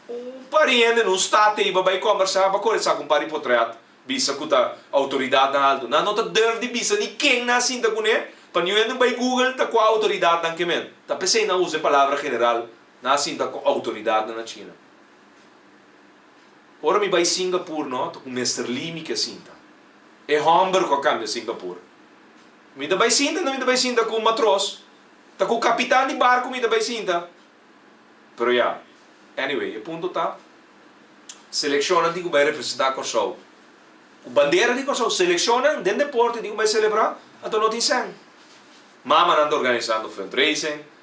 S3: un par di hende na un stat ei ba bai kòmbersá, ba kore saka un par di potrèt, bisa ku ta outoridatnan altu. Nan no ta durf di bisa ni ken nan a sinta kuné, pa niun hende bai google ta kua outoridatnan ke men. Ta p'esei nan usa e palabra general, nan a sinta ku outoridatnan na China. Ora mi bai Singapur no ta ku Mister Lee mi ke sinta. E homber ku a kambia Singapur. Mi ta bai sinta no mi ta bai sinta ku matros. Ta ku kapitan di barku mi ta bai sinta. Pero ya. Anyway, e punto ta, selekshonnan tin ku bai representá Kòrsou. Ku bandera di Kòrsou. Selekshonnan den deporte tin ku bai selebrá, anto no tin sèn. Mamanan ta organisando fundraising.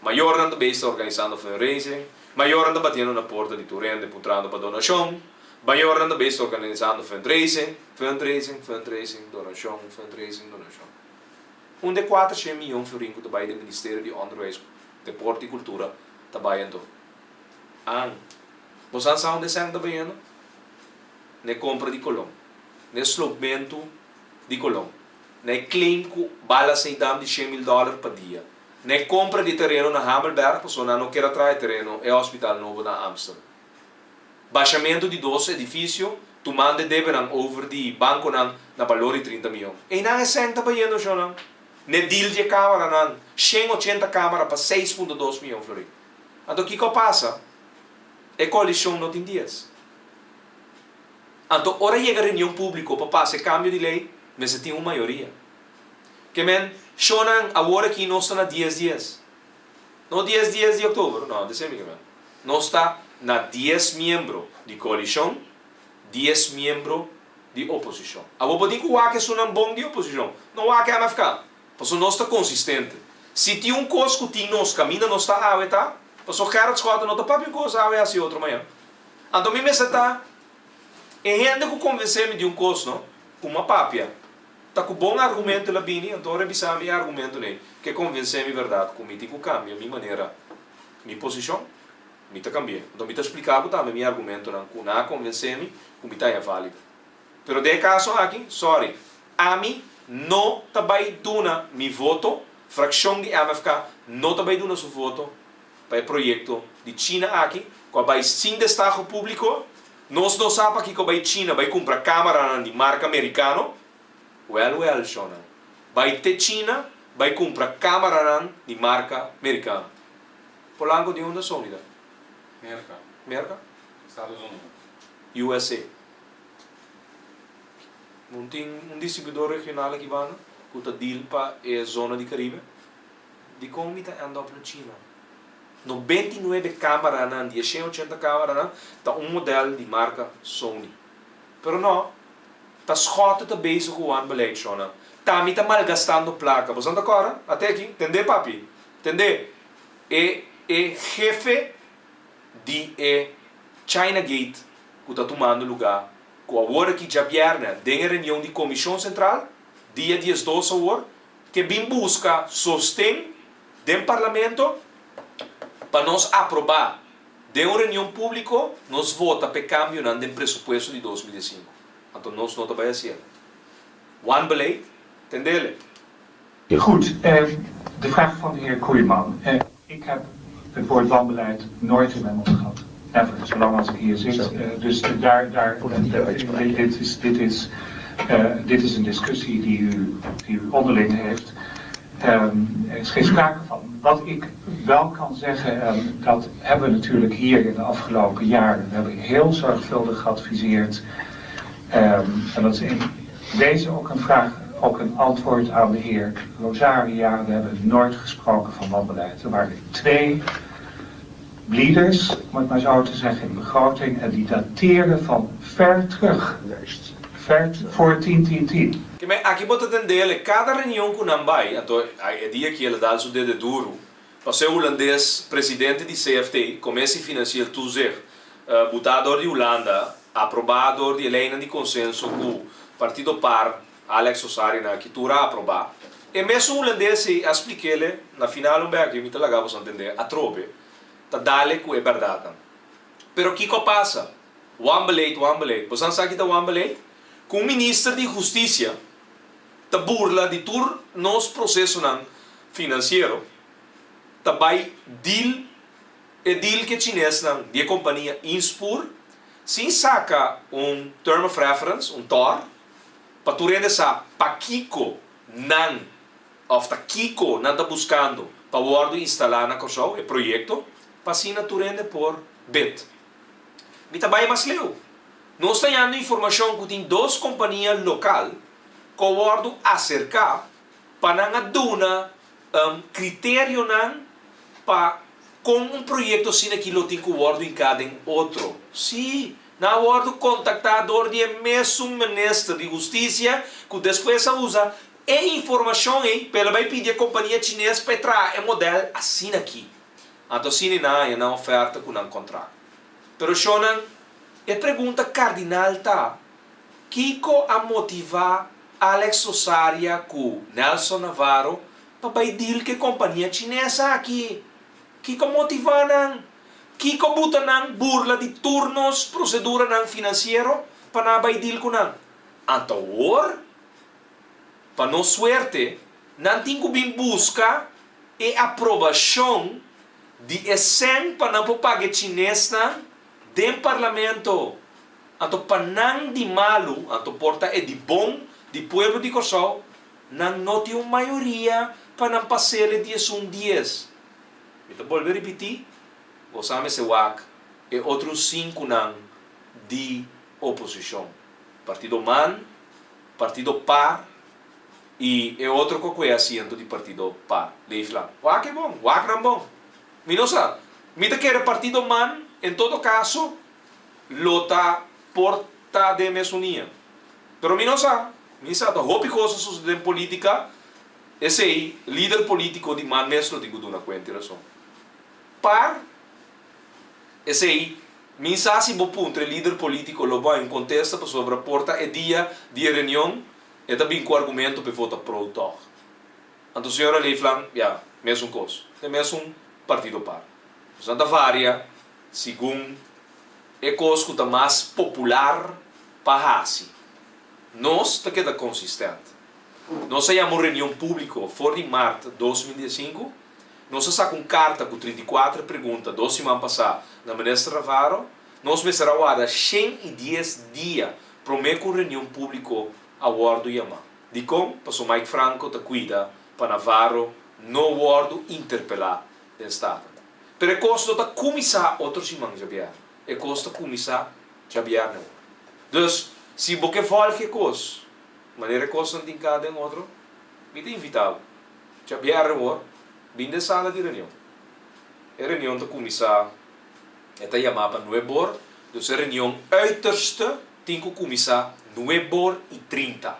S3: Mayornan ta bes ta organisando fundraising, mayornan ta batiendo na porta di tur hende puntrando pa donashon, mayornan ta bes ta organisando fundraising, fundraising, fundraising, donashon, fundraising, donashon. Un de kuatershen miyon florin ku ta bai den Ministerio di Onderwijs, Deporte i Kultura ta bai anto. An. Bo sa sa unda e sèn ta bayendo? Na e kompra di kolon, na e slopmentu di kolon, na e claim ku bala Seidam di 100,000 dòler pa dia. Na e kompra di tereno na Hamelberg pasobra nan no kier a traha e tereno e hospital nobo na Amstel. Bashamentu di dos edifisio, tumando e debenan over di bankonan na balor di 30 mion. Einan e sèn ta bayendo shonnan. Na e deal di e kamaranan, 180 kamara pa 6.2 mion florin. Anto kiko a pasa? E koalishon no tin dies. Anto ora yega reunion públiko pa pasa e kambio di lei, mester tin un mayoria. Ke men, shonnan, awor aki nos ta na dies dies. No dies dies di oktober, no, desemi ke men. Nos ta na dies miembro di koalishon, dies miembro di oposishon. Awor bo tin ku wak esunnan bon di oposishon, no wak MFK, pasobra nos ta konsistente. Si tin un kos ku tin nos kaminda nos ta awe ta, pasobra Gerrit Schotten no ta papia un kos awe hasi otro mañan. Anto mi mester ta e hende ku konvensé mi di un kos, no, ku mi a papia. Ta ku bon argumento el a bini, anto ora e bisa mi e argumentonan ei ke konvensé mi bèrdat ku mi tin ku kambia mi manera, mi posishon, mi ta kambi'é. Anto mi ta splika bo tambe mi argumentonan ku nan a konvensé mi ku mi ta haña válido. Pero den e kaso aki, sòri, ami no ta bai duna mi voto, frakshon di MFK no ta bai duna su voto pa e proyekto di China aki ku a bai sin destaho públiko. Nos no sa pakiko bai China bai kumpra kamaranan di marka merikano. Wèl wèl, shonnan. Bai te China bai kumpra kamaranan di marka merikano. Polanco di unda Sony ta?
S4: Merka.
S3: Merka?
S4: Estados Unidos.
S3: USA. Bo tin un distribuidor regional aki banda ku ta deal pa e zona di Caribe? Dikon mi ta end up na China? 99 kamaranan di e 180 kamaranan ta un model di marka Sony. Pero no, ta Schotte ta bezig ku wanbeleid, shonnan. Ta mi ta malgastando plaka. Boso ta kòrda? Ate aki. Tendé, papi. Tendé. E e hefe di e China Gate ku ta tumando lugá ku awor aki djabièrnè den e reunion di Komishon Sentral, dia 12 awor, ke bin buska sosten den Parlamento pa nos aprobá den un reunion públiko nos vota p'e kambionan den presupuesto di 2005. Anto nos no ta bai hasiel. Wanbeleid, tendele.
S5: Goed, de vraag van de heer Koeiman. Ik heb het woord wanbeleid nooit in mijn mond gehad. Never, zolang als ik hier zit. Dus daar, daar, dit is, dit is. Dit is een discussie die u, die u onderling heeft. Er is geen sprake van. Wat ik wel kan zeggen, en dat hebben we natuurlijk hier in de afgelopen jaren, we hebben heel zorgvuldig geadviseerd. En dat is in deze ook een vraag, ook een antwoord aan de heer Rosaria. We hebben nooit gesproken van wanbeleid. Er waren twee bleeders, om het maar zo te zeggen, in de begroting. En die dateren van ver terug.
S6: Juist.
S5: Ver voor 10-10-10.
S3: Ke men aki bo ta tendele kada reunion ku nan bai, anto e dia aki el a dal su dede duru, pasobra e hulandes presidente di CFT, Commissie Financieel Toezicht, butá dor di Hulanda, aprobá dor di e leinan di konsenso ku Partido par, Alex Osario nan aki tur a aprobá. E mesun hulandes ei a splik'ele na final un bek, mi ta laga boso entendé atrobe, ta dale ku e bèrdatnan. Pero kiko a pasa? Wanbeleid, wanbeleid. Boso nan sa ki ta wanbeleid? Ku un minister di hustisia ta burla di tur nos prosesonan finansiero, ta bai deal e deal ku e chinesnan di e kompania Inspur sin saka un term of reference, un tor, pa tur hende sa pakiko nan òf ta kiko nan ta buskando pa wòrdu instalá na Kòrsou, e proyekto, pa asina tur hende por bid. Mi ta bai mas leu. Nos ta yando informashon ku tin dos kompania lokal ku a wòrdu aserká pa nan a duna kriterionan pa kon un proyekto asina aki lo tin ku wòrdu hinká den otro. Sí, nan a wòrdu kontaktá dor di e mesun minister di hustisia ku despues a usa e informashon ei pa el a bai pidi e kompania chines pa e traha e modèl asina aki. Anto asina nan haña nan oferta ku nan kontrakt. Pero shonnan, e pregunta kardinal ta, Kiko a motivá Alex Sosaria ku Nelson Navarro pa bai deal ku e kompania chines aki? Kiko a motivá nan? Kiko buta nan burla di tur nos proseduranan finansiero pa nan a bai deal ku nan? Anto awor, pa nos suerte, nan tin ku bin buska e aprobashon di e sèn pa nan por paga e chinesnan den parlamento. Anto pa nan di malu, anto por ta e di bon di pueblo di Kòrsou, nan no tin un mayoria pa nan pas'el e diesun dies. Mi ta bolbe ripití, bo sa mester wak e otro sinkunan di oposishon, Partido man, Partido par i e otro ku a kue asiento di Partido par, Leeflang. Wak e bon, wak nan bon. Mi no sa. Mi ta kere Partido man, en todo kaso, lo ta por ta den mesun nia. Pero mi no sa. Mi sa ta hopi kos a sucede den politica, esey lider politico di man mes lo tin cu duna cuenta y razon. Par esey mi sa si bo puntra e lider politico lo bo hay un contesta pasobra por ta e dia di e reunion e ta bin cu argumento pa e vota pro tog. Anto señora Leeflang, ya, mesun kos. Ta e mesun partido par. Nos nan ta varia Segun e kos ku ta mas popular pa hasi, nos ta keda konsistent. Nos a yama un reunion públiko for di mart 2015. Nos a saka un karta ku 34 pregunta dos siman pasá na Minister Navarro. Nos mester a warda 110 dia promé ku un reunion públiko a wòrdu yamá. Dikon? Pasobra Mike Franco ta kuida pa Navarro no wòrdu interpelá den Staten. Pero e kos no ta kuminsá otro siman djabièrnè. E kos ta kuminsá djabièrnè awor. Dus, si bo ke vòlg e kos manera e kosnan tin ka den otro, mi ta invitá bo, djabièrnè awor, bin den sala di reunion. E reunion ta kuminsá, e ta yamá pa nuebor, dus e reunion uiterste tin ku kuminsá nuebor i trinta.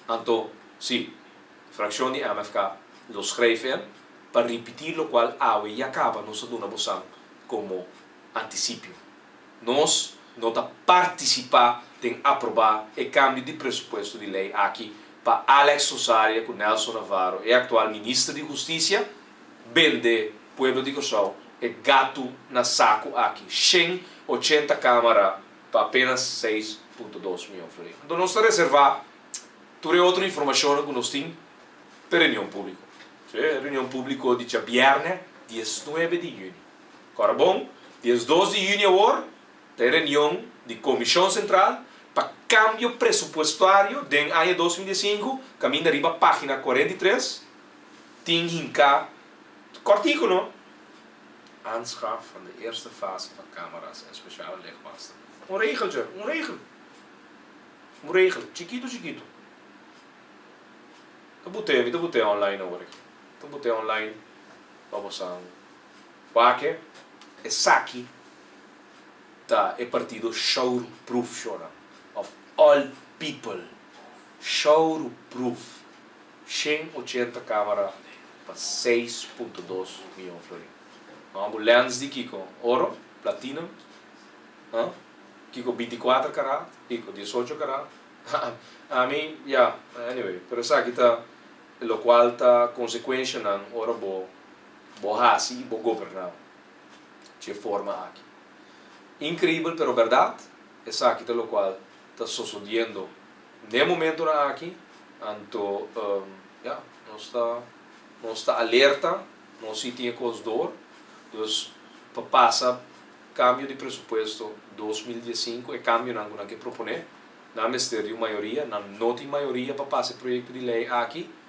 S3: Anto, sí, frakshon di MFK lo schrijf in pa ripití lokual awe ya kaba nos a duna bosan komo antisipio. Nos no ta partisipá den aprobá e kambio di presupuesto di lei aki pa Alex Rosaria ku Nelson Navarro, e aktual minister di Hustisia, bende pueblo di Kòrsou e gatu na saku aki, 180 kámara pa apenas 6.2 mion florin. Anto nos ta reservá tur e otro informashonnan ku nos tin p'e reunion públiko. E reunion públiko di djabièrnè 19 di yüni. Kòrda bon, 12 di yüni awor ta e reunion di Komishon Sentral pa. kambio presupuestario den aña 2005, kaminda riba página 43, tin hinká kòrtiku no. Aanschaf van de eerste fase van camera's en speciale lichtmasten. Un regeltje, un regel. Un regel, chikitu chikitu. Ta but'é, mi ta but'é online awor aki. Ta but'é online pa bosan wak e. Esaki ta e partido Showproof shownan, of all people Showproof. 180 camera pa 6.2 miyon florin. No, lens di kiko? Oro? Platinum? Huh? Kiko 24 karat? Kiko 18 karat? Ami, yeah, anyway, pero esaki ta lokual ta konsekuensianan ora bo bo hasi i bo goberná di forma aki. Inkreibel, pero berdat, esaki ta lokual ta susediendo na momento aki, anto ja, nos ta alerta, nos tin kos dor, dus pa pasa kambio di presupuesto 2015 e kambionan ku nan ke proponé, nan mester di mayoria, nan no tin mayoria pa pasa e proyekto di lei aki.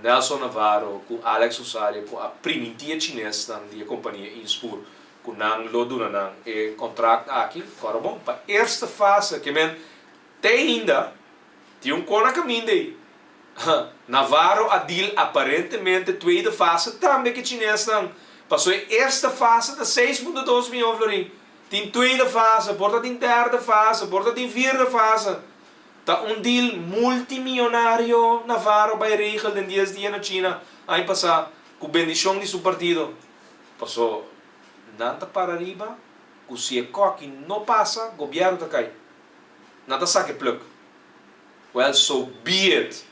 S3: Nelson Navarro ku Alex Rosario ku a primintí e chinesnan di e kompania Inspur ku nan lo duna nan e kontrakt aki, awor bon, pa eerste fase, ke men te ainda tin un kos na kaminda ei. Navarro a deal aparentemente tweede fase tambe ku chinesnan. Pasó e eerste fase ta 6.2 miyon florin. Tin tweede fase, por ta tin derde fase, por ta tin vierde fase. Ta un deal multimillonario Navarro a bai regel den 10 dia na China. Aña pasá ku bendishon di su partido. Pasó nan ta para riba, ku si e kos aki no pasa, gobièrnu ta kai. Nan ta saka plug. Well, so be it.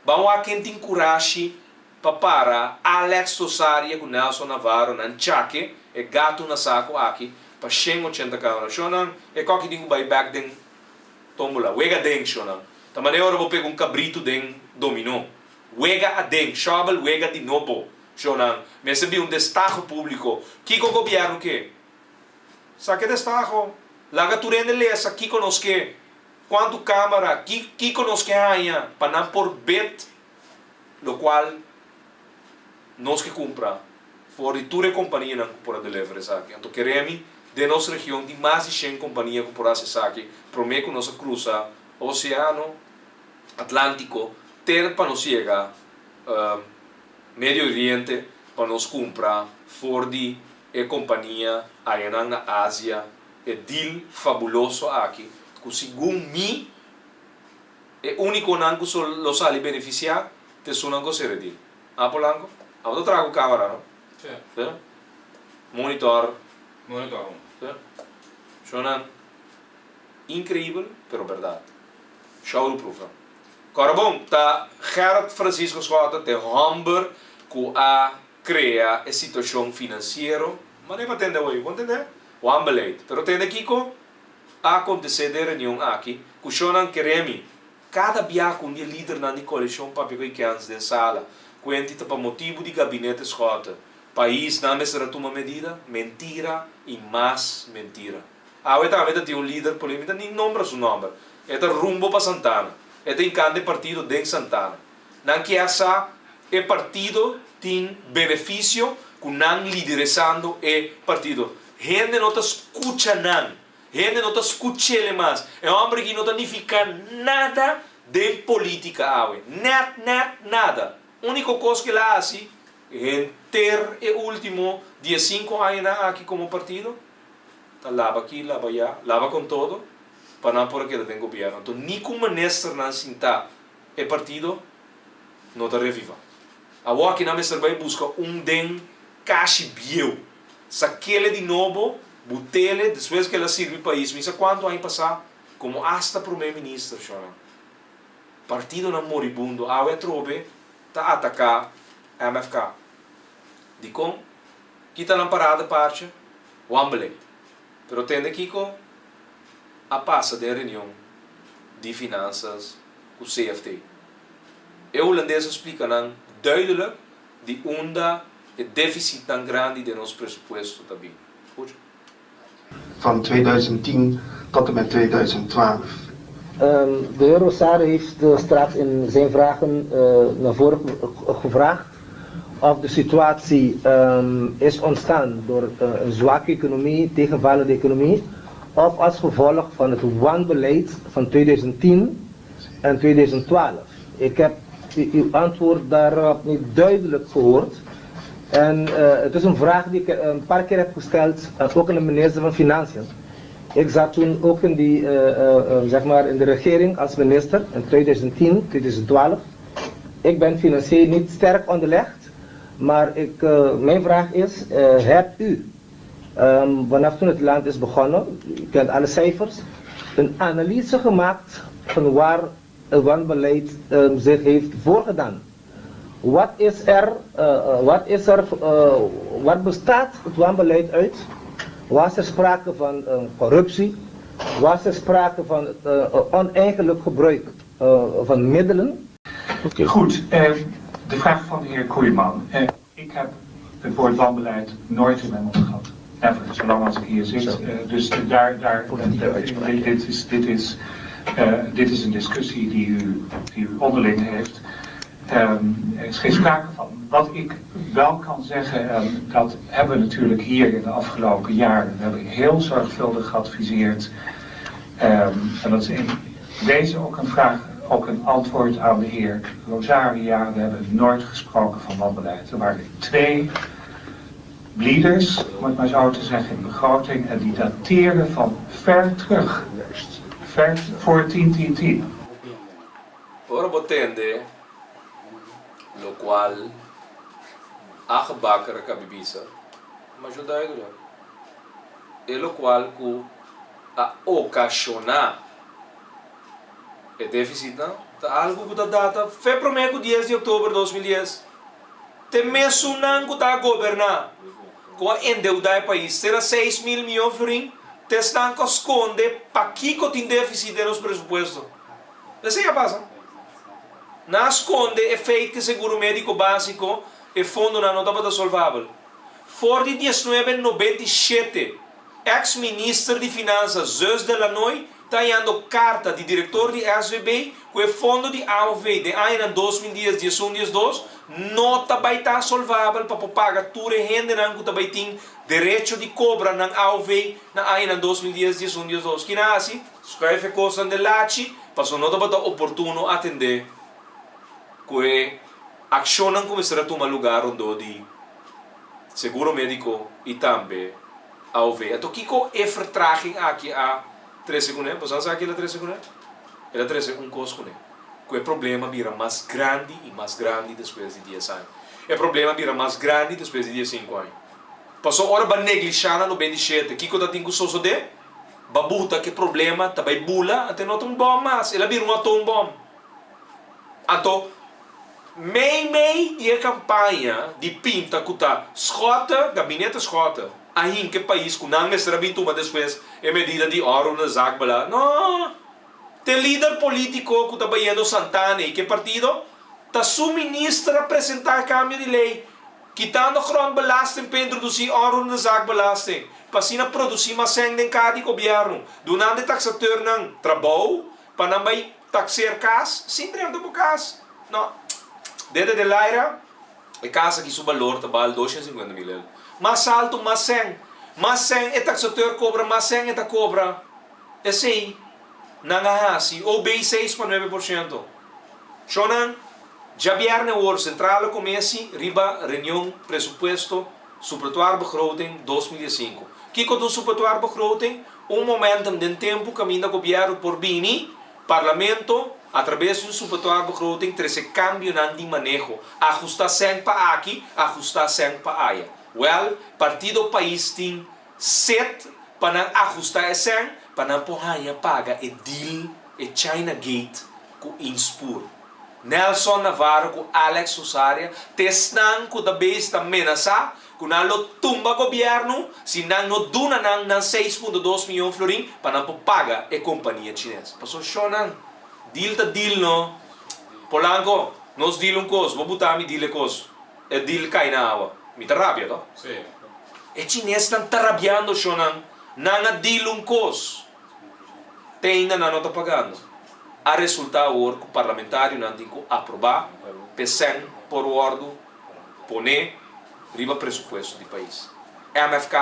S3: Ban wak ken tin kurashi pa para Alex Rosario ku Nelson Navarro nan chake e gato na sako aki pa 180 kamera. Shownan e kos aki tin ku bai bèk den tómbola. Wega den shownan. Ta manera ora bo pega un kabritu den dominó. Wega aden, shovel wega di nobo. Shownan. Mester bin un destaho públiko. Kiko gobièrnu ke? Saka destaho. Laga tur hende lesa kiko nos ke. Kuantu kamera, kiko nos ke haña pa nan por bid, lokual nos ke kumpra for di tur e kompanianan ku por a deliver esaki. Anto kere mi, den nos region tin mas di 100 kompania ku por hasi esaki, promé ku nos a krusa Oseano Atlántiko te pa nos yega Medio Oriente pa nos kumpra for di e kompania ayanan na Asia, e deal fabuloso aki, ku segun mi e únikonan ku lo sali benefisiá ta esunnan ku sera deal. Ah, Polanco? Abo ta traha ku kamera, no?
S4: Si.
S3: Si? Monitor.
S4: Monitor un.
S3: Si? Shownan inkreibel, pero berdat. Showproof. Awor bon, ta Gerrit Francisco Schotte e hòmber ku a krea e situashon finansiero. Ma no tende hoy, bo tende? Wanbeleid. Pero tende kiko a akontesé den reunion aki, ku shownan kere mi, kada bia ku un lidernan di koalishon papia ku kens den sala, kuenti ta pa motibu di gabinete Schotte, pais nan mester a tuma medida, mentira i mas mentira. Awe tambe tin un lider polítiko, ni nombra su nòmber. E ta rumbo pa Santana. E ta hinkando partido den Santana. Nan ke sa e partido tin benefisio ku nan liderisando e partido. Hende no ta skucha nan. Hende no ta skuch'é mas. E hòmber aki no ta nifiká nada di polítika awe. Net, net, nada. Úniko kos ku el a hasi, henter e último 15 aña aki komo partido, ta laba aki, laba aya, laba ku todo, pa nan por keda den gobièrnu. Anto, ni ku ministernan sinta e partido no ta reviva. Awor aki nan mester bai buska un den kashi bieu. Sak'é di nobo, but'é, despues ku el a sirbi pais, mi sa kuantu aña pasá, komo hasta promé minister, shownan. Partidonan moribundo, awe atrobe, ta ataká MFK. Dikon, kita nan parada parche, wanbeleid. Pero tende kiko a pasa den reunion di finanzas ku CFT. E hulandes a splika nan duidelijk di unda e défisitnan grandi den nos presupuesto ta bin. Skucha.
S6: Van 2010. Tot en met 2012.
S7: De heer Rosario heeft straks in zijn vragen naar voren gevraagd of de situatie is ontstaan door een zwakke economie, tegenvallende economie, of als gevolg van het wanbeleid van 2010 en 2012. Ik heb uw antwoord daarop niet duidelijk gehoord. En het is een vraag die ik een paar keer heb gesteld, ook aan de minister van Financiën. Ik zat toen ook in, die, zeg maar in de regering als minister in 2010, 2012. Ik ben financieel niet sterk onderlegd, maar mijn vraag is, hebt u, vanaf toen het land is begonnen, u kent alle cijfers, een analyse gemaakt van waar het wanbeleid zich heeft voorgedaan? Wat is er, wat is er, wat bestaat het wanbeleid uit? Was er sprake van corruptie? Was er sprake van oneigenlijk gebruik van middelen?
S5: Okay. Goed, de vraag van de heer Koeiman. Ik heb het woord wanbeleid nooit in mijn mond gehad. Never, zolang als ik hier zit. Dus daar, dit is een discussie die u onderling heeft. Er is geen sprake van. Wat ik wel kan zeggen, en dat hebben we natuurlijk hier in de afgelopen jaren, we hebben heel zorgvuldig geadviseerd. En dat is in deze ook een vraag, ook een antwoord aan de heer Rosaria. We hebben nooit gesproken van wanbeleid. Er waren twee bleeders, om het maar zo te zeggen, in de begroting. En die dateren van ver terug. Ver voor 10-10-10.
S3: Ora bo tende lokual Age Bakker a kaba di bisa, masha duidelijk. E lokual ku a okashoná e défisit nan, ta algu ku ta data fe promé ku 10 di òktober 2010. Te mesunnan ku ta goberná, ku a endeudá e pais te na 6000 mion florin, te esnan ku a skonde pakiko tin défisit den nos presupuesto. Esei a pasa. Nan a skonde e feit ku seguro médiko básiko, e fondonan no tabata solvabel. For di 1997, eks minister di Finansa Zeus de Lanoy ta hañando karta di direktor di SVB ku e fondo di AOV den añanan 2010, 11, 12 no ta bai ta solvabel pa por paga tur e hendenan ku ta bai tin derecho di kobra nan AOV na añanan 2010, 11, 12. Kina hasi? Schuif e kosnan den lachi pasobra no tabata oportuno atendé ku e akshonnan ku mester a tuma lugá rondó di seguro médiko i tambe AOV. Anto kiko e vertraging aki a trese kuné? Bo sa sa ki el a trese kuné? El a trese un kos kuné, ku e problema bira mas grandi i mas grandi despues di dies aña. E problema bira mas grandi despues di diesinku aña. Pasobra ora bo a neglishá na 97, kiko ta tin ku sosodé? Ba buta ku e problema ta bai bula, anto e no ta un bòm mas, el a bira un atoombòm. Anto, mei mei di e kampaña di pinta ku ta Schotte, gabinete Schotte, a hinka e pais ku nan mester a bin tuma despues e medida di onroerende zaak bala. No! Te lider polítiko ku ta bayendo Santana i ke partido, ta su minister a presentá e kambio di lei Kitando grondbelasting p'e introdusí onroerende zaakbelasting, pa asina produsí mas sèn den kaha di gobièrnu, dunando e taksateurnan trabou pa nan bai takseer kas sin drenta bo kas. No. Dede de Laira, e kas aki su balor ta bal 250 mil euro. Mas altu, mas sèn. Mas sèn e taksateur kobra, mas sèn e ta kobra. Esei nan a hasi, OB 6,9%. Shownan, Djabièrnè awor Centrale Commissie riba reunion presupuesto suppletoire-begroting 2005. Kiko ta un suppletoire-begroting? Un momentum den tempu kaminda gobièrnu por bini Parlamento atrabes di un suppletoire-begroting trese kambionan di maneho, ahustá sèn pa aki, ahustá sèn pa aya. Wèl, Partido Pais tin set pa nan ahustá e sèn pa nan por haña paga e deal, e China Gate ku Inspur. Nelson Navarro ku Alex Rosaria ta esnan ku ta bezig ta menasá ku nan lo tumba gobièrnu si nan no duna nan nan 6,2 mion florin pa nan por paga e kompania chines. Pasobra shownan, deal ta deal no. Polanco, nos deal un kos, bo buta mi deal e kos. E deal kai na awa. Mi ta rabia to. E chinesnan ta rabiando shownan, nan a deal un kos. Te ainda nan no ta pagando. A resulta awor ku parlamentarionan tin ku aprobá p'e sèn por wòrdu poné riba presupuesto di pais. MFK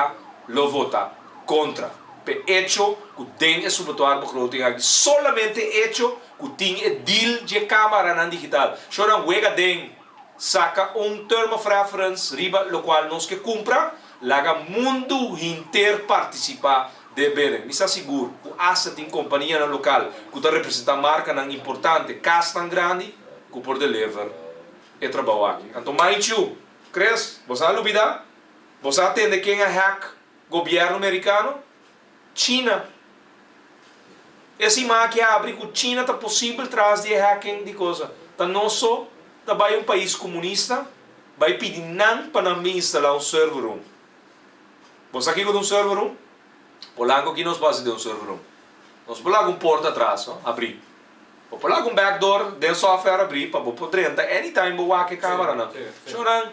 S3: lo vota kontra p'e echo ku den e sublatoirbegroting aki solamente echo ku tin e deal dje kamaranan digital. Shornan wega den saka un term of reference riba lokual nos ke kumpra, laga mundu hinter partisipá den benen. Mi sa sigur ku asta tin kompanianan lokal ku ta representá markanan importante, kasnan grandi, ku por deliver e trabou aki. Anto Maichu, Chris, bo sa lubidá? Bo sa tende ken a hack gobièrnu merikano? China. E siman aki a habri ku China ta posibel tras di e hacking di cosa. Ta nos so ta bai un pais komunista bai pidi nan pa nan bin instalá un server room. Bo sa kiko ta un server room? Polanco ki nos por hasi den un server room? Nos por laga un porta atras no habrí. Bo por laga un back door den software habrí pa bo por drenta anytime bo wak e cameranan. Shownan,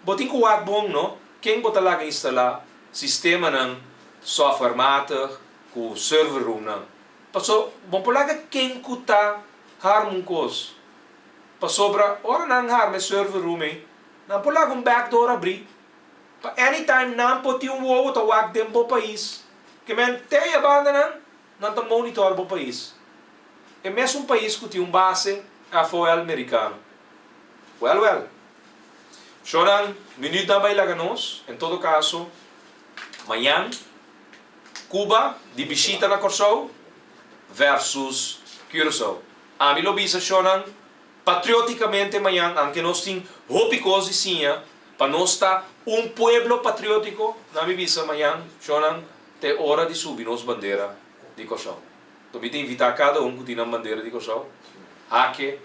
S3: bo tin ku wak bon no ken bo ta laga instalá sistemanan softwarematig ku server roomnan. Paso bo por laga ken ku ta harma un kos. Pasobra ora nan harma e server room ei, nan por laga un back door abrí pa anytime nan por tin un wowo ta wak den bo pais. Ke men te e bandanan nan ta monitor bo pais. E mesun pais ku tin un base FOL merikano. Wèl wèl. Shornan, minütnan bai laga nos. En todo kaso, mañan Cuba di bishita na Kòrsou versus Curaçao. Ami lo bisa shornan patriotikamente mañan, anke nos tin hopi kos di siña pa nos ta un pueblo patriotiko, nan mi bisa mañan shornan ta e ora di subi nos bandera di Kòrsou. Enton mi ta invitá kada un ku tin nan bandera di Kòrsou, hake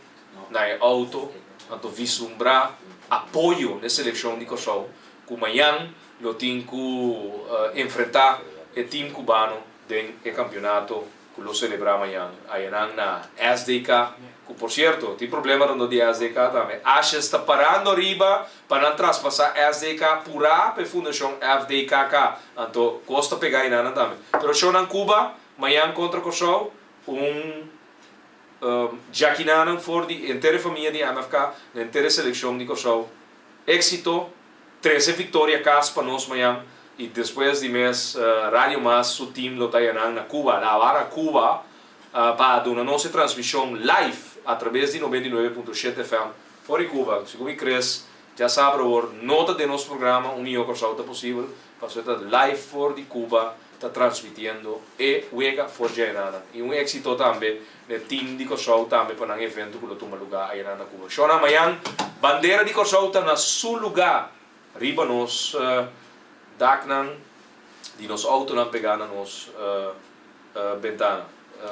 S3: na e outo, anto vislumbrá apoyo n'e selekshon di Kòrsou ku mañan lo tin ku enfrentá e tim kubano den e kampionato ku lo selebrá mañan ayanan na SDK, ku por sierto tin problema rondó di SDK tambe. Ashes ta parando ariba pa nan traspasá SDK purá pa e fundashon FDKK, anto kos ta pegá enanan tambe. Pero shownan Cuba Mañan kontra Kòrsou, un djakinanan for di henter e famia di MFK na henter e selekshon di Kòrsou. Éksito, trese viktoria kas pa nos mañan i despues di mes Radio Mas su team lo ta yanan na Cuba, La Habana, Cuba, pa duna nos e transmishon live atrabes di 99.7 FM for di Cuba. Segun mi Chris djasabra awor no ta den nos programa Un Mihó Kòrsou ta posibel, pasobra ta live for di Cuba. Ta transmitiendo e wega for djaenana y un exito tambe n'e team di Corsou tambe pa nan evento cu lo tuma luga ayana na Cuba. Shona mañan bandera di Corsou ta na su luga riba nos daknan di nos autonan pega na nos bentana.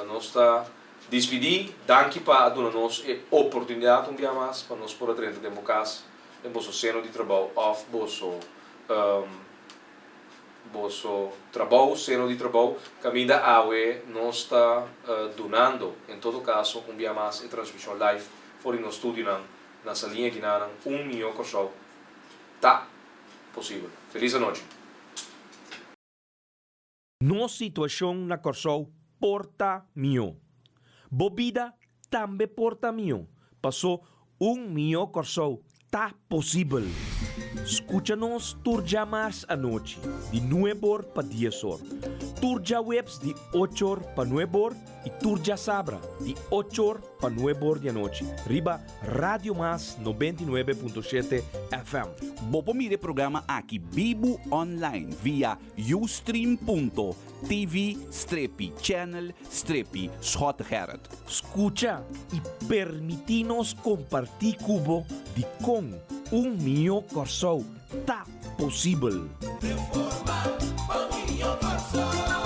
S3: Nos ta dispidi, danki pa a duna nos e oportunidad un bia mas pa nos por a drenta den bo cas, den boso seno di trabou of boso. Boso trabou, seno di trabou, kaminda awe nos ta dunando en todo kaso un bia mas e transmishon live for di nos studionan na Saliña Guinanan un mihó Kòrsou ta posibel. Felis anochi.
S1: Nos situashon na Kòrsou por ta mihó. Bo bida tambe por ta mihó, pasó un mihó Kòrsou ta posibel. Skucha nos tur djamars anochi di nueb'or pa dies'or, tur djaweps di och'or pa nueb'or i tur djasabra di och'or pa nueb'or di anochi riba Radio Mas 99.7 FM.
S2: Bo por mira e programa aki bibu online via ustream.tv strepi channel strepi Schottegerrit.
S1: Skucha i permití nos kompartí ku bo dikon un mihó Kòrsou ta posibel.
S6: Reforma pa mihó Kòrsou.